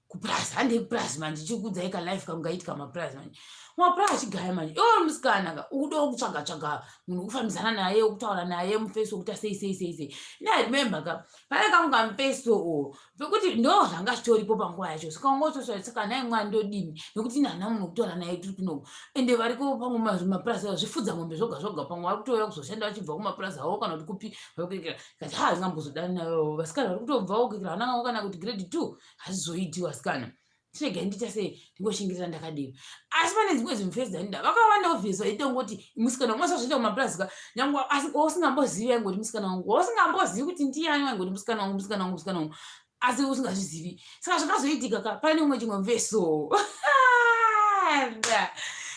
kupurazi handei kupurazi manje chikuudzai ka life kangu kaitika mapurazi manje mapurazi achigaya manje iwe musikana ka ukuda kutsvaga tsvaga munhu wekufambidzana naye wekutaura naye mufesi wekuita sei sei sei sei ini i remember ka pane kangu kamufesi o pekuti ndo zvanga zvitoripo panguva yacho saka ungotosva saka nhai mwana ndodini nekuti ini handina munhu wekutaura naye tiri kunoku ende variko pamwe mapurazi zvifudza mombe zvoga zvoga pamwe vari kutouya kuzoshanda vachibva kumapurazi avo kana kuti kupi varikuekera kati ha ndingambozodani nayo vasikana vari kutobvawo kuekera vananga kana kuti grade 2 hazvizoiti vasikana tiregai ndiita sei ndingoshingirira ndakadero asi pane dzimwe zvimufesi dzandida vakawanda obvious vaitongoti musikana wangu asazviita kumapurazi ka nyange asi wausingambozivi aingoti musikana wangu wausingambozivi kuti ndiyani waingoti musikana wangu musikana wangu musikana wangu asi usingazvizivi saka zvakazoitika ka pane umwe chimwe mveso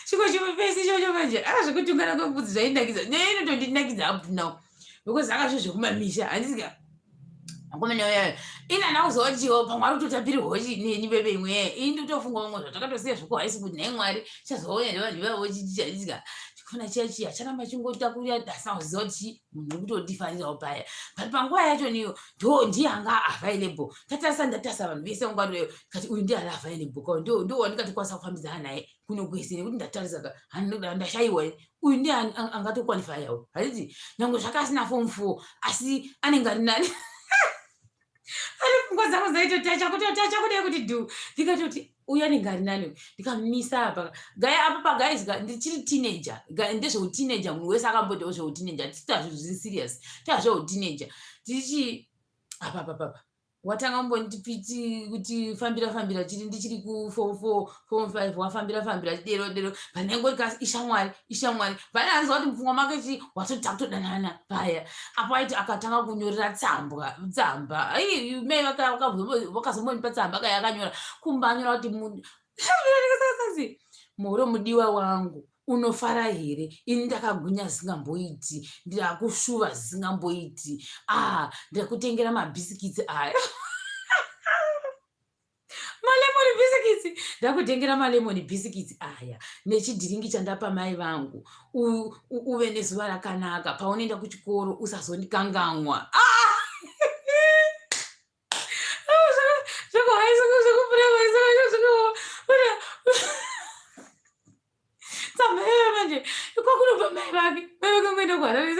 chimwe chimwe vhesi ichocho manje akazvekutungana kwembudzi zvaindakidza nyaya inotondinakidza up now because akazvo zvekumamisha handiti ka akomana uyayo ini handina kuziva kuti chiwo pamwe ari kutotapirirwawo neni bebe imwe ini ndotofunga vamwe zvatakatosiya zvekuhigh school nhai mwari chazouya nevanhu ivavo chichi handiti ka chikufana chiya chiya charamba chingotakurira asina kuziva kuti chii munhu uri kutotifarirawo paya but panguva yacho niyo ndo ndiye anga available tatarisa ndatarisa vanhu vese ungariyo kati uyu ndiye ari available ka ndo ndo wandingatokwanisa kufambidzana naye kuno kwese nekuti ndatarisa ka ndashaiwa uyu ndiye angatokwalifayawo handiti nyange zvake asina form 4 asi anenge ari nani ane pfungwa dzangu dzaitotacha kutotacha kudai kuti dhu ndikatoti uyu anenge ari nani ndikamisa apa gaya apa paguys ndichiri teenager ndezveuteenager munhu wese akamboitawo zveuteenager tisita zvinhu zviri serious tazveuteenager tichi apa apa papa watanga kumbondipiti kuti fambira fambira chiri ndichiri ku form 4 form 5 wafambira fambira dero dero panenge kasi ishamwari ishamwari pane anzwa kuti mupfungwa make chi watoti takutodanana paya apo aiti akatanga kunyorera tsambwa tsamba ai mai vakazombonipa tsamba kaya akanyora kumba anyora kuti munhu muhoro mudiwa wangu Unofara here? Ini ndakagwinya zvisingamboiti, ndakushuva zvisingamboiti. Ah, ndakutengera mabhisikitsi aya. Malemoni bhisikitsi. Ndakutengera malemoni bhisikitsi aya nechidhiringi chandapa mai vangu. Uve nezuva rakanaka paunoenda kuchikoro usazondikanganwa. Ah! Tsamba iyoyo manje kwakunobva mai vake, mai vake ngoenda kuharare,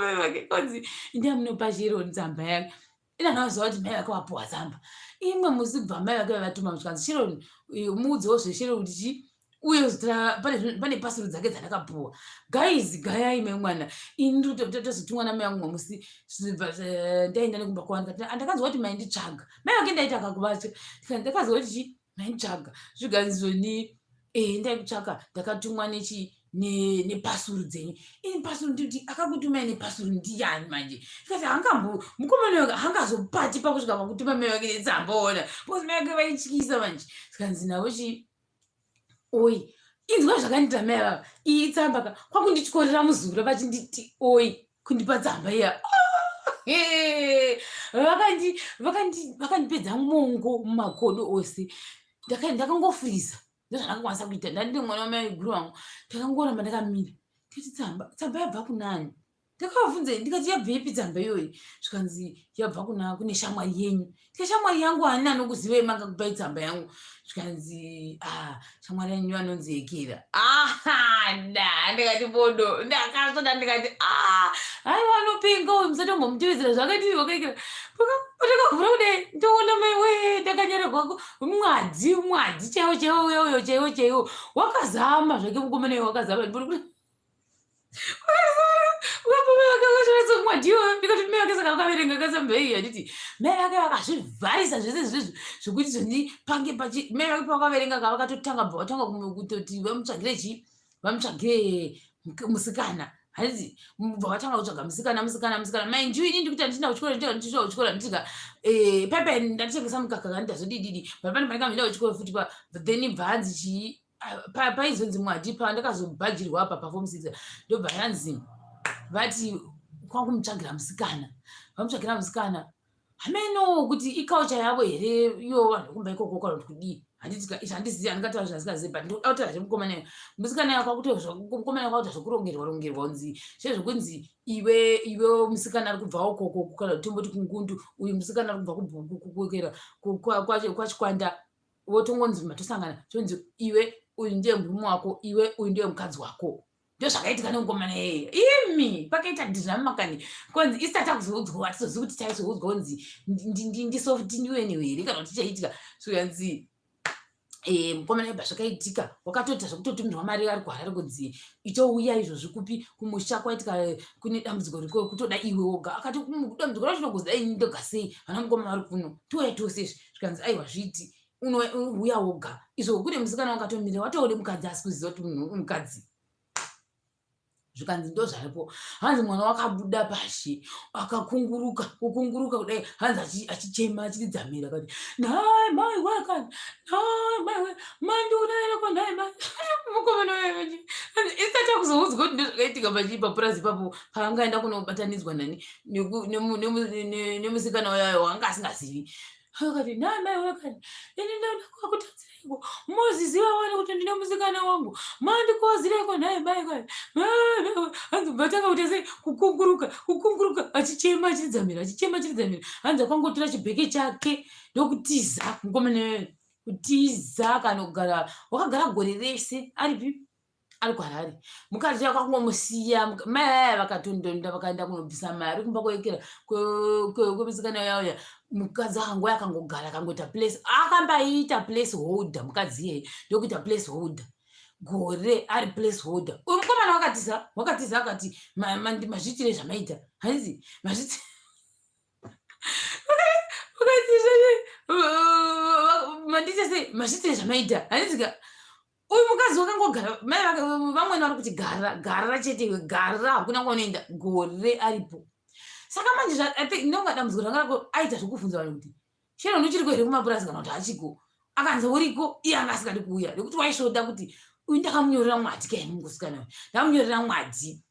mai vake kwanzi ndiye munopa chiro tsamba yake. Ina ndakaziva kuti mai vake vapuwa tsamba. Imwe musi kubva mai vake vavatuma zvikanzi Sharon muudzewo zveSharon kuti chii uye pane pasuru dzake dzandakapuwa. Guys, gayai mai mwana. Ini nditozotumwa namai vangu musi ndaenda nekumba kwavo ndikati ndakanzwa kuti mainditsvaga. Mai vake ndaita kakuvatya. Ndakazwa kuti chii mainditsvaga. Zvikanzi zvoni eh ndaikutsvaka ndakatumwa nechi nepasuru dzenyu. Ini pasuru ndikuti akakutumai nepasuru ndiyani manje? Ndikati hangambo mukomana wake hangazopati pakusvika pakutuma mai vake netsamba ona because mai vake vaityisa manje. Zvikanzi navo chii oi inzwa zvakandiita mai vava iyi tsamba ka kwakundityorera muzura vachinditi oi kundipa tsamba iya. Vakandipedza mongo mumakodo ose, ndakangofuriza ndozvandakakwanisa kuita. Ndandiri mwana wamai guru vangu, ndakangoramba ndakamira ndikati tsamba, tsamba yabva kunani? Ndakavabvunza ndikati yabvepi tsamba iyoyi? Zvikanzi yabva kuna kune shamwari yenyu. Ndikati shamwari yangu ani anokuzivai mangakupai tsamba yangu? Zvikanzi ah, shamwari yenyu anonzi Ekera. Ah, nda ndikati bodo, ndakasvoda ndikati ah, haiwa anopenga uyu, musatombomutevedzera zvakadii vakaekera. Pandakavhura kudai ndoona mai wee, ndakanyararwa mwadzi mwadzi chaiwo chaiwo uya uyo chaiwo chaiwo wakazama zvake mukomana iwo wakazama ndikati mai vake saka vakaverenga katsamba iyi handiti mai vake vakazvivharisa zvese zvezvo zvekuti zvoni pange pachi mai vake pavakaverenga ka vakatotanga bva vatanga kutoti vamutsvagire chii, vamutsvagire musikana handiti bva vatanga kutsvaga musikana musikana musikana. Mind you, ini ndikuti handina kuchikoro, ndichisvika kuchikoro handitika pepe ndatengesa mukaka kani ndazodididi but pane pandingamboenda kuchikoro futi pa then bva hanzi chii paizonzi mwadi pandakazobhajirwa apa paform six ndobva yanzi vati kwakumutsvagira musikana, vamutsvagira musikana. Hameno kuti iculture yavo here iyo vanhu vekumba ikoko kana kuti kudii, handiti handizivi, handingataura zvandisingazivi, but ndinoda kutaura zvemukomana iwe musikana iwe kwakutomukomana kwakuita zvekurongerwa rongerwa kunzi zvezvekunzi iwe iwe musikana ari kubva ukoko kana tomboti kungundu, uyu musikana ari kubva kukekera kwachikwanda, votongonzi matosangana tonzi iwe uyu ndiye murume wako, iwe uyu ndiye mukadzi wako. Ndozvakaitika nemukomana iyeye. Imi pakaita dhirama kani kwanzi isati takuzoudzwa, hatizozivi kuti taizoudzwa kunzi ndisoftindiweniwe here kana kuti chaitika. So yanzi mukomana ibva zvakaitika wakatoita zvekutotumirwa mari ari kuHarare kunzi itouya izvozvi kupi kumusha kwaitika kune dambudziko riko kutoda iwe woga. Akati dambudziko racho rinokuzi dai ndoga sei, vana mukoma vari kuno tiuya tose izvi. Zvikanzi aiwa zviiti unouya woga izvo kune musikana wakatomira watoode mukadzi asi kuziva kuti munhu mukadzi. Zvikanzi ndo zvaripo. Hanzi mwana wakabuda pashi akakunguruka kukunguruka kudai, hanzi achichema achiridzamira akati nhai mai wekani, nhai mai we mandiurayireko nhai mai mukomana wewe. Isati akuzoudzwa kuti ndozvakaitika pachi papurazi ipapo paangaenda kunobatanidzwa nani nemusikana uyayo wanga asingazivi. Akati nhai mai wekani, ini ndoda kwakutadzireiko moziziva wani kuti ndine musikana wangu, mandikozireiko nhai mai kani. Hanzi vatanga kuita sei kukunguruka kukunguruka achichema achiridzamira achichema achiridzamira. Hanzi akangotora chibheke chake ndokutiza mukomana, kutiza kanogara wakagara gore rese aripi ari kuHarare. Mukadzi akakungomusiya mai vaya vakatondonda vakaenda kunobvisa mari kumba kwekera kwemusikana uya uya. Mukadzi akangoya akangogara akangoita place, akambaita place holder mukadzi iyeye, ndokuita place holder gore ari place holder. Uyu mukomana wakatiza wakatiza akati mazviitire zvamaita hanzi mazviti mandiite sei mazviitire zvamaita handiti. Uyu mukadzi wakangogara mai vake vamweni vari kuti gara gara chete iwe gara hakuna kwaunoenda gore aripo. Saka manje I think ndonga dambudziko ranga rako aita zvekubvunza vanhu kuti Sharon uchiriko here kumapurazi kana kuti hachiko. Akanzi uriko iye anga asingadi kuuya nekuti waisvoda kuti Uyu ndakamunyorera mwati kaini musikana uyu ndakamunyorera mwati.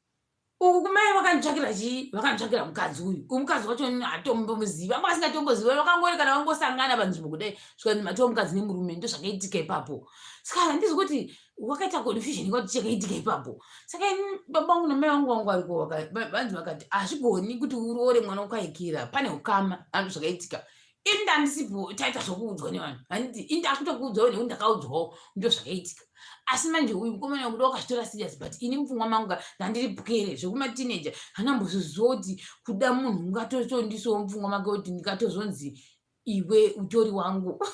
Uku kumai vakanditsvakira chii? Vakanditsvakira mukadzi uyu. Uyu mukadzi wacho hatombomuzivi, vanga vasingatombozivi, vakangori kana vangosangana panzvimbo kudai, zvikanzi matova mukadzi nemurume. Ndozvakaitika ipapo. Saka handizi kuti wakaita confusion kwati chakaitika ipapo. Saka ini baba vangu namai vangu vangu variko vanzi vakati hazvigoni kuti uroore mwana wokwaikira, pane ukama. Ando zvakaitika. Ini ndandisipo, taita zvokuudzwa nevanhu, handiti? Ini ndakutokuudzawo nekuti ndakaudzwawo, ndo zvakaitika. Asi manje uyu mukomana wekuda wakazvitora serious, but ini mupfungwa mangu ndandiri pwere zvekumateenager, handambozviziva kuti kuda munhu ungatotondisowo mupfungwa make kuti ndingatozonzi iwe utori wangu.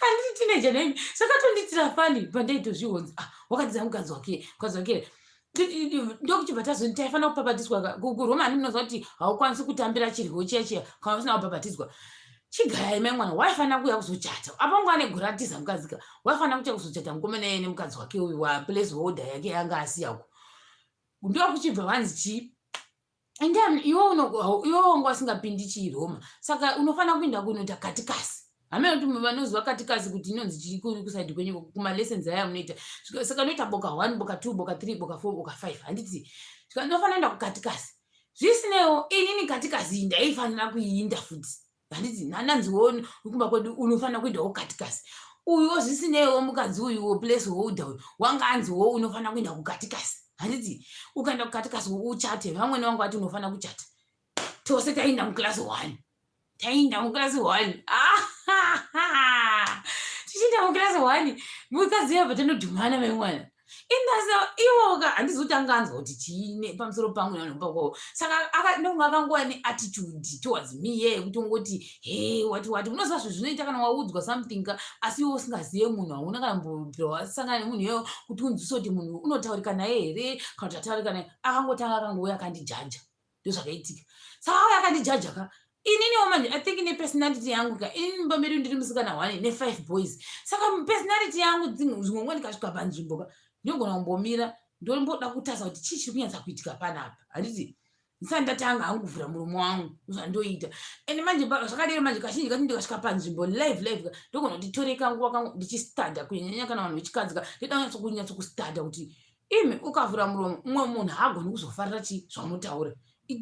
Handiri teenager nemi, saka tondiitira fani pandaitozvionzi, ah, wakadzidza mukadzi wake, mukadzi wake ndokuchibva tazoni taifanira kupapatiswa kuRoma. Handi munoziva kuti haukwanisi kutambira chiryo chiya chiya kana usina kupapatiswa. Chigayai mai mwana waifanira kuuya kuzochata apa ngo ane gore atiza mukadzika, waifanira kuita kuzochata mukomana iye nemukadzi wake uyu wa place holder yake yanga asiyako. Ndokuchibva vanzi chii, ende iwe iwe wanga usingapindi chiRoma, saka unofanira kuenda kunoita katikasi. Hamene kuti vanoziva katikasi kuti inonzi chii kusaidi kwenyu kumalessons aya munoita. Saka unoita boka 1, boka 2, boka 3, boka 4, boka 5, handiti? Saka unofanira kuenda kukatikasi. Zvisinewo inini katikasi iyi ndaifanira kuiinda futi, handiti? Nananziwo kumba kwedu unofanira kuendawo katikasi. Uyuwo zvisinewo mukadzi uyuwo place holder uyu wanga anziwo unofanira kuenda kukatikasi, handiti? Ukaenda kukatikasi uchate, vamwene vangu vati unofanira kuchata. Tose taenda muclass 1, taenda muclass 1, tichienda muclass 1, mukadzi yabva tanodhumana mai mwana. Indasa iwoka handizi kuti anga anzwa kuti chii pamusoro pangu nevanhu pakwavo. Saka ndonga akangova neattitude towards me ye yekutongoti he wati wati. Unoziva zvinhu zvinoita kana waudzwa something ka, asi iwe usingazive munhu, hauna kana mbobvira wasangana nemunhu iyoyo kuti unzwise kuti munhu unotaurika naye here kana kuti ataurika naye. Akangotanga akangouya akandijaja, ndozvakaitika. Saka auya akandijaja ka, ininiwo manje I think nepersonality yangu ka, inini mumba medu ndiri musikana one ne5 boys. Saka personality yangu dzimwe nguva ndikasvika panzvimbo ka, ndinogona kumbomira ndomboda kutarisa kuti chii chiri kunyatsa kuitika panapa, handiti? Ndisati ndatanga hangu kuvhura muromo wangu, zvandondoita. Ende manje zvakadero manje kazhinji kacho ndikasvika panzvimbo live live ka, ndogona kuti tore kanguva kangu ndichistada, kunyanyanya kana vanhu vechikadzi ka, ndoda kunyatso kustada kuti imi ukavhura muromo umwe munhu haagoni kuzofarira chii zvaunotaura.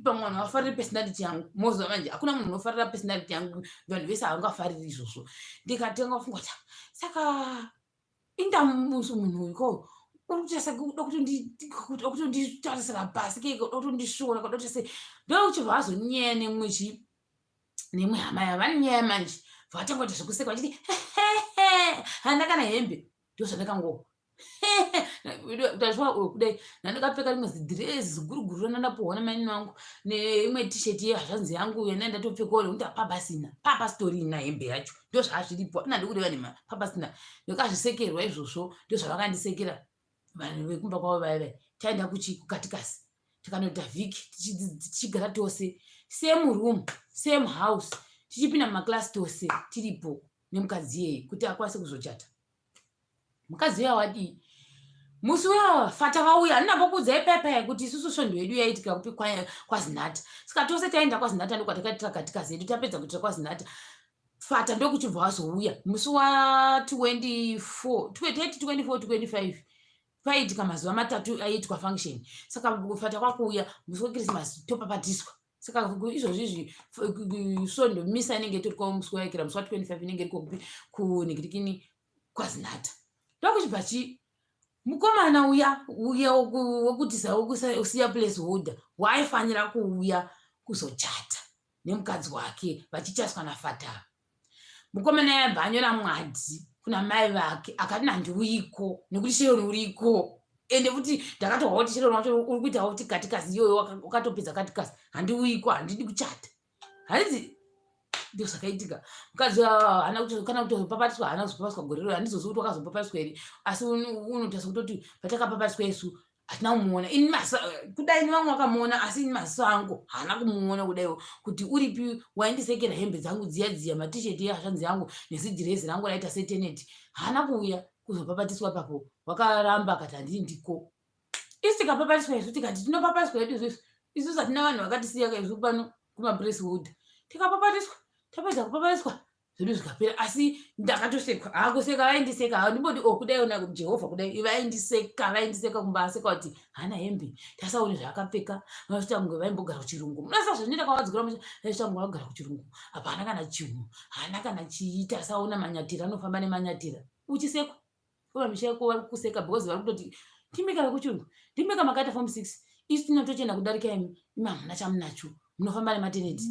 Pamwe vanhu havafariri personality yangu, moziva manje hakuna munhu unofarira personality yangu, vanhu vese havangafariri izvozvo. Ndikatanga kufunga kuti saka inda munhu uyu ko uri kuita sekuda kutonditarisira pasi keke, kuda kutondisvora, kuda kuita sei. Ndokuchibva vazonyeya nemumwe chii, nemwe hama yavo vane nyaya manje, vatanga kuita zvekuseka vachiti handa kana hembe. Ndozvandakango ndazviwa kudai ndandakapfeka rimwe zidhirezi ziguruguru randandapuhwa namaini vangu neimwe tisheti yehazvanzi yangu yandai ndatopfekawo, nekuti hapapasina papasitorina hembe yacho. Ndozvazviripo, andandi kureva nema papasina. Ndakazvisekerwa izvozvo, ndozvavakandisekera vanhu vekumba kwavo vaya vaya. Taenda kukatikasi tikanoita vhiki tichigara tose, same room, same house, tichipinda mumaklasi tose tiripo nemukadzi iyeye kuti akwanise kuzochata. Mukadzi uya wadii musi uya fata vauya, handinambokuudzai paya kuti isusu svondo yedu yaitika kupi? KwaZinata. Saka tose taenda kwaZinata, ndokwatakaitira katikasi yedu. Tapedza kuitira kwaZinata, fata ndokuchibva wazouya musi wa24, 24, 25. Paiitika mazuva 3 aiitwa function. Saka fata kwakuuya musi wechristmas, topapatiswa. Saka izvozvi izvi svondo misa inenge itori musi waikira musi wa25, inenge iri kupi? Kunhikirikini kwaZinata. Ndokuchibva chi mukomana uya uya wekutisa wekusiya place holder waaifanira kuuya kuzochata nemukadzi wake vachichaswa nafata. Mukomana yabva anyora mwadzi kuna mai vake akati nandiuyiko nekuti Sheroni uriko, ende futi ndakatohwa kuti Sheroni wacho uri kuitawo kuti katikasi iyoyo wakatopedza katikasi, handiuyiko, handidi kuchata, handiti? Ndo zvakaitika. Mukadzi haana kana kutozopapatiswa, haana kuzopapatiswa gore rero. Handizozivi kuti wakazopapatiswa here, asi unotarisa kutoti patakapapatiswa isu hatina kumuona. Ini kudai ni vamwe vakamuona, asi ini maziso angu haana kumuona kudaiwo kuti uripi waindisekera hembe dzangu dziya dziya, matisheti ehashanzi yangu nezidhirezi rangu raita seteneti. Haana kuuya kuzopapatiswa papo, wakaramba akati handii ndiko. Isi tikapapatiswa isu tikati tinopapatiswa yedu isusu, isusu hatina vanhu vakatisiya kaisu pano kumapress hood. Tikapapatiswa, tapedza kupapatiswa. Zvedu zvikapera, asi ndakatosekwa. Hakuseka vaindiseka, handimboti o oh, kudai ona Jehovha kudai vaindiseka, vaindiseka kumbaseka kuti haana hembe, tasaone zvaakapfeka, vachiita kunge vaimbogara kuchirungu. Munasa zvandinoita kwavadzikura vachiita kunge vagara kuchirungu, apa haana kana chinhu, haana kana chii, tasaona manyatira, anofamba nemanyatira, uchisekwa vamisha yako vari kuseka because vari kutoti ndimika vekuchirungu, ndimika makaita form 6, isu tinotochena kudarika imi, imi hamuna chamunacho, munofamba nemateneti,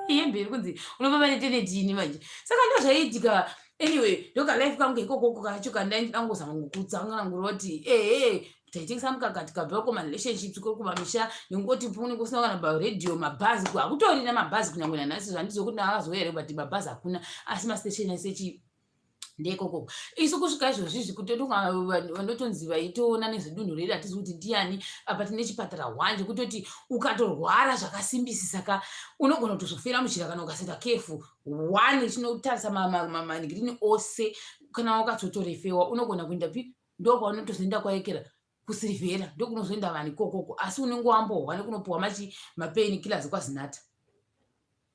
hembe iri kunzi unofamba neteneti ini manje. Saka ndozvaiitika. Anyway, ndokalife kangu ikokoko kacho kandaingozama kutsanangura kuti ehe, taitengesa mukaka, tikabva kumarelationships kumamisha, nengoti pune kusina kana paradio, mabhazi hakutorina mabhazi kunyangwe nanhasi. Zvandizokuti ndakazouya here, but mabhazi hakuna, asi mastation esechi ndekoko isu kusvika izvozvizvi kutotonga vanotonzi vaitoona nezvedunhu redu, hatizi kuti ndiani apa. Tine chipatara hwanje kutoti ukatorwara zvakasimbisisa ka, unogona kutozofera muchira kana ukasaita careful. One chinotarisa manigirini ose, kana wakatotorefewa unogona kuenda pi? Ndokwaunotozoenda kwaekera kuSilveira, ndokunozoenda vanhu ikokoko, asi unenge wambohwa nekunopiwa machi mapain killers kwaZinatha,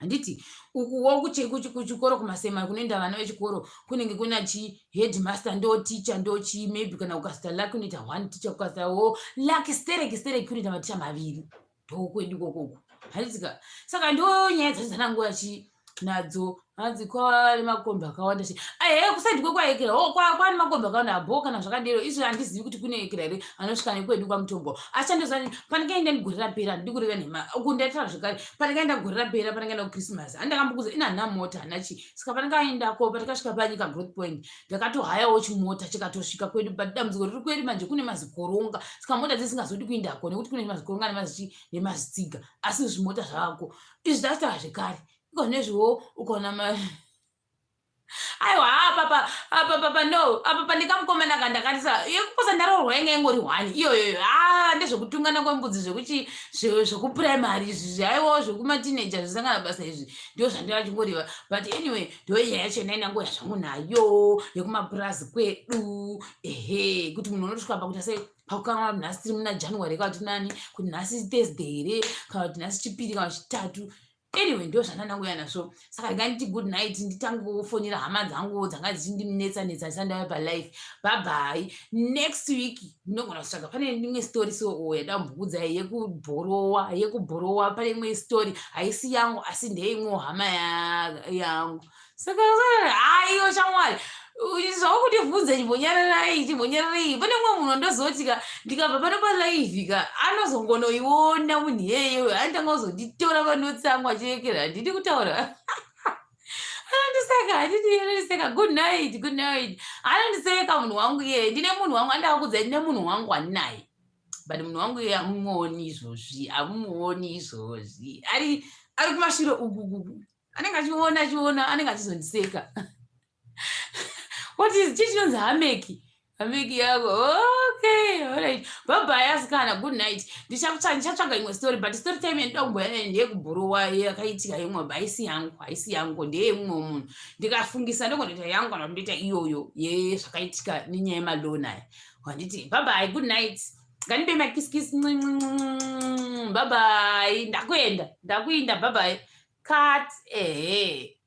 handiti? Ukuwo kuchikoro kumasema kunoenda vana vechikoro kunenge kuna chi headmaster, ndo teacher, ndo chi maybe kana ukasita lucky unoita one teacher, ukasawo lucky stereki stereki unoita maticha maviri. Ndokwedu kokoko, handitika? Saka ndo nyaya dzacho dzananguva chi nadzo. Hanzi kwava nemakombi akawanda che ahe kuside kwekwaekera o kwane makombi akawanda abo kana zvakadero. Izvo handizivi kuti kune ekera here anosvika nekwedu kwaMutombo, asi chandozani pandikaenda gore rapera, handidi kureva nhema, uku ndaitaura zvekare, pandikaenda gore rapera, pandikaenda kuChristmas, handakambokuza ina handina mota, handina chi. Saka pandikaendako, patikasvika panyika Growth Point, ndakatohayawo chimota chikatosvika kwedu, but dambudziko riri kwedu manje kune mazikoronga, saka mota dzisingazodi kuendako nekuti kune mazikoronga nemazichi nemazitsiga, asi zvimota zvavako izvi ndachitaura zvekare iko nezviwo ukaona ma aiwa, apapa apapa no, apa pane kamukomana kandakatisa yekuposa ndaroorwa, yanga ingori one iyoyoyo. A ndezvekutungana kwembudzi, zvekuchi zvekuprimary izvi, aiwawo zvekumateenager zvisangana basa izvi, ndo zvandava chingoriva. But anyway, ndo nyaya yacho ndainangoya zvangu nayo yekumapurazi kwedu, ehe, kuti munhu unotosvika pakuita sei, pakukanga nhasi tiri muna January kana kuti nani, kuti nhasi Thursday here kana kuti nhasi Chipiri kana Chitatu. Anyway, ndo zvandananguya nazvo. Saka rega nditi good night, nditange kufonera hama dzangu dzanga dzichindinetsa netsa ndisati ndauya palive. Bye bye. Next week ndinogona kutsvaga pane imwe story so yadambokudzai yekubhorowa, yekubhorowa. Pane imwe story, haisi yangu asi ndeimwewo hama yangu. Saka aiyo shamwari, zvakutibvunza, chimbonyararai, chimbonyararai. Pane mumwe munhu andozoti ka ndikabva pano palive ka, anozongonoiona munhu iyeyo, anotanga kuzonditora panotes angu achirekera. Handidi kutaura, anondiseka, handidi, anondiseka. Good night, good night. Anondiseka munhu wangu iyeye. Ndine munhu wangu andakakudzai, ndine munhu wangu wandinaye, but munhu wangu iye hamumuoni izvozvi, hamumuoni izvozvi, ari kumashure uku, anenge achiona, achiona, anenge achizondiseka. What is chii chinonzi hameki, hameki yako? Okay, alright, bye bye asikana, good night. Ndichatsvaga imwe story, but story time yandoda kumboya nayo ndeyekubhorowa yakaitika imwe, haisi yangu, haisi yangu, ndeyemumwe munhu. Ndikafungisa ndongonoita yangu kana kuti ndoita iyoyo yezvakaitika nenyaya yemaloni aya, handiti? Bye bye, good night. Ngandipe makiss kiss. Bye bye, ndakuenda, ndakuinda. Bye bye. Cut, ehe.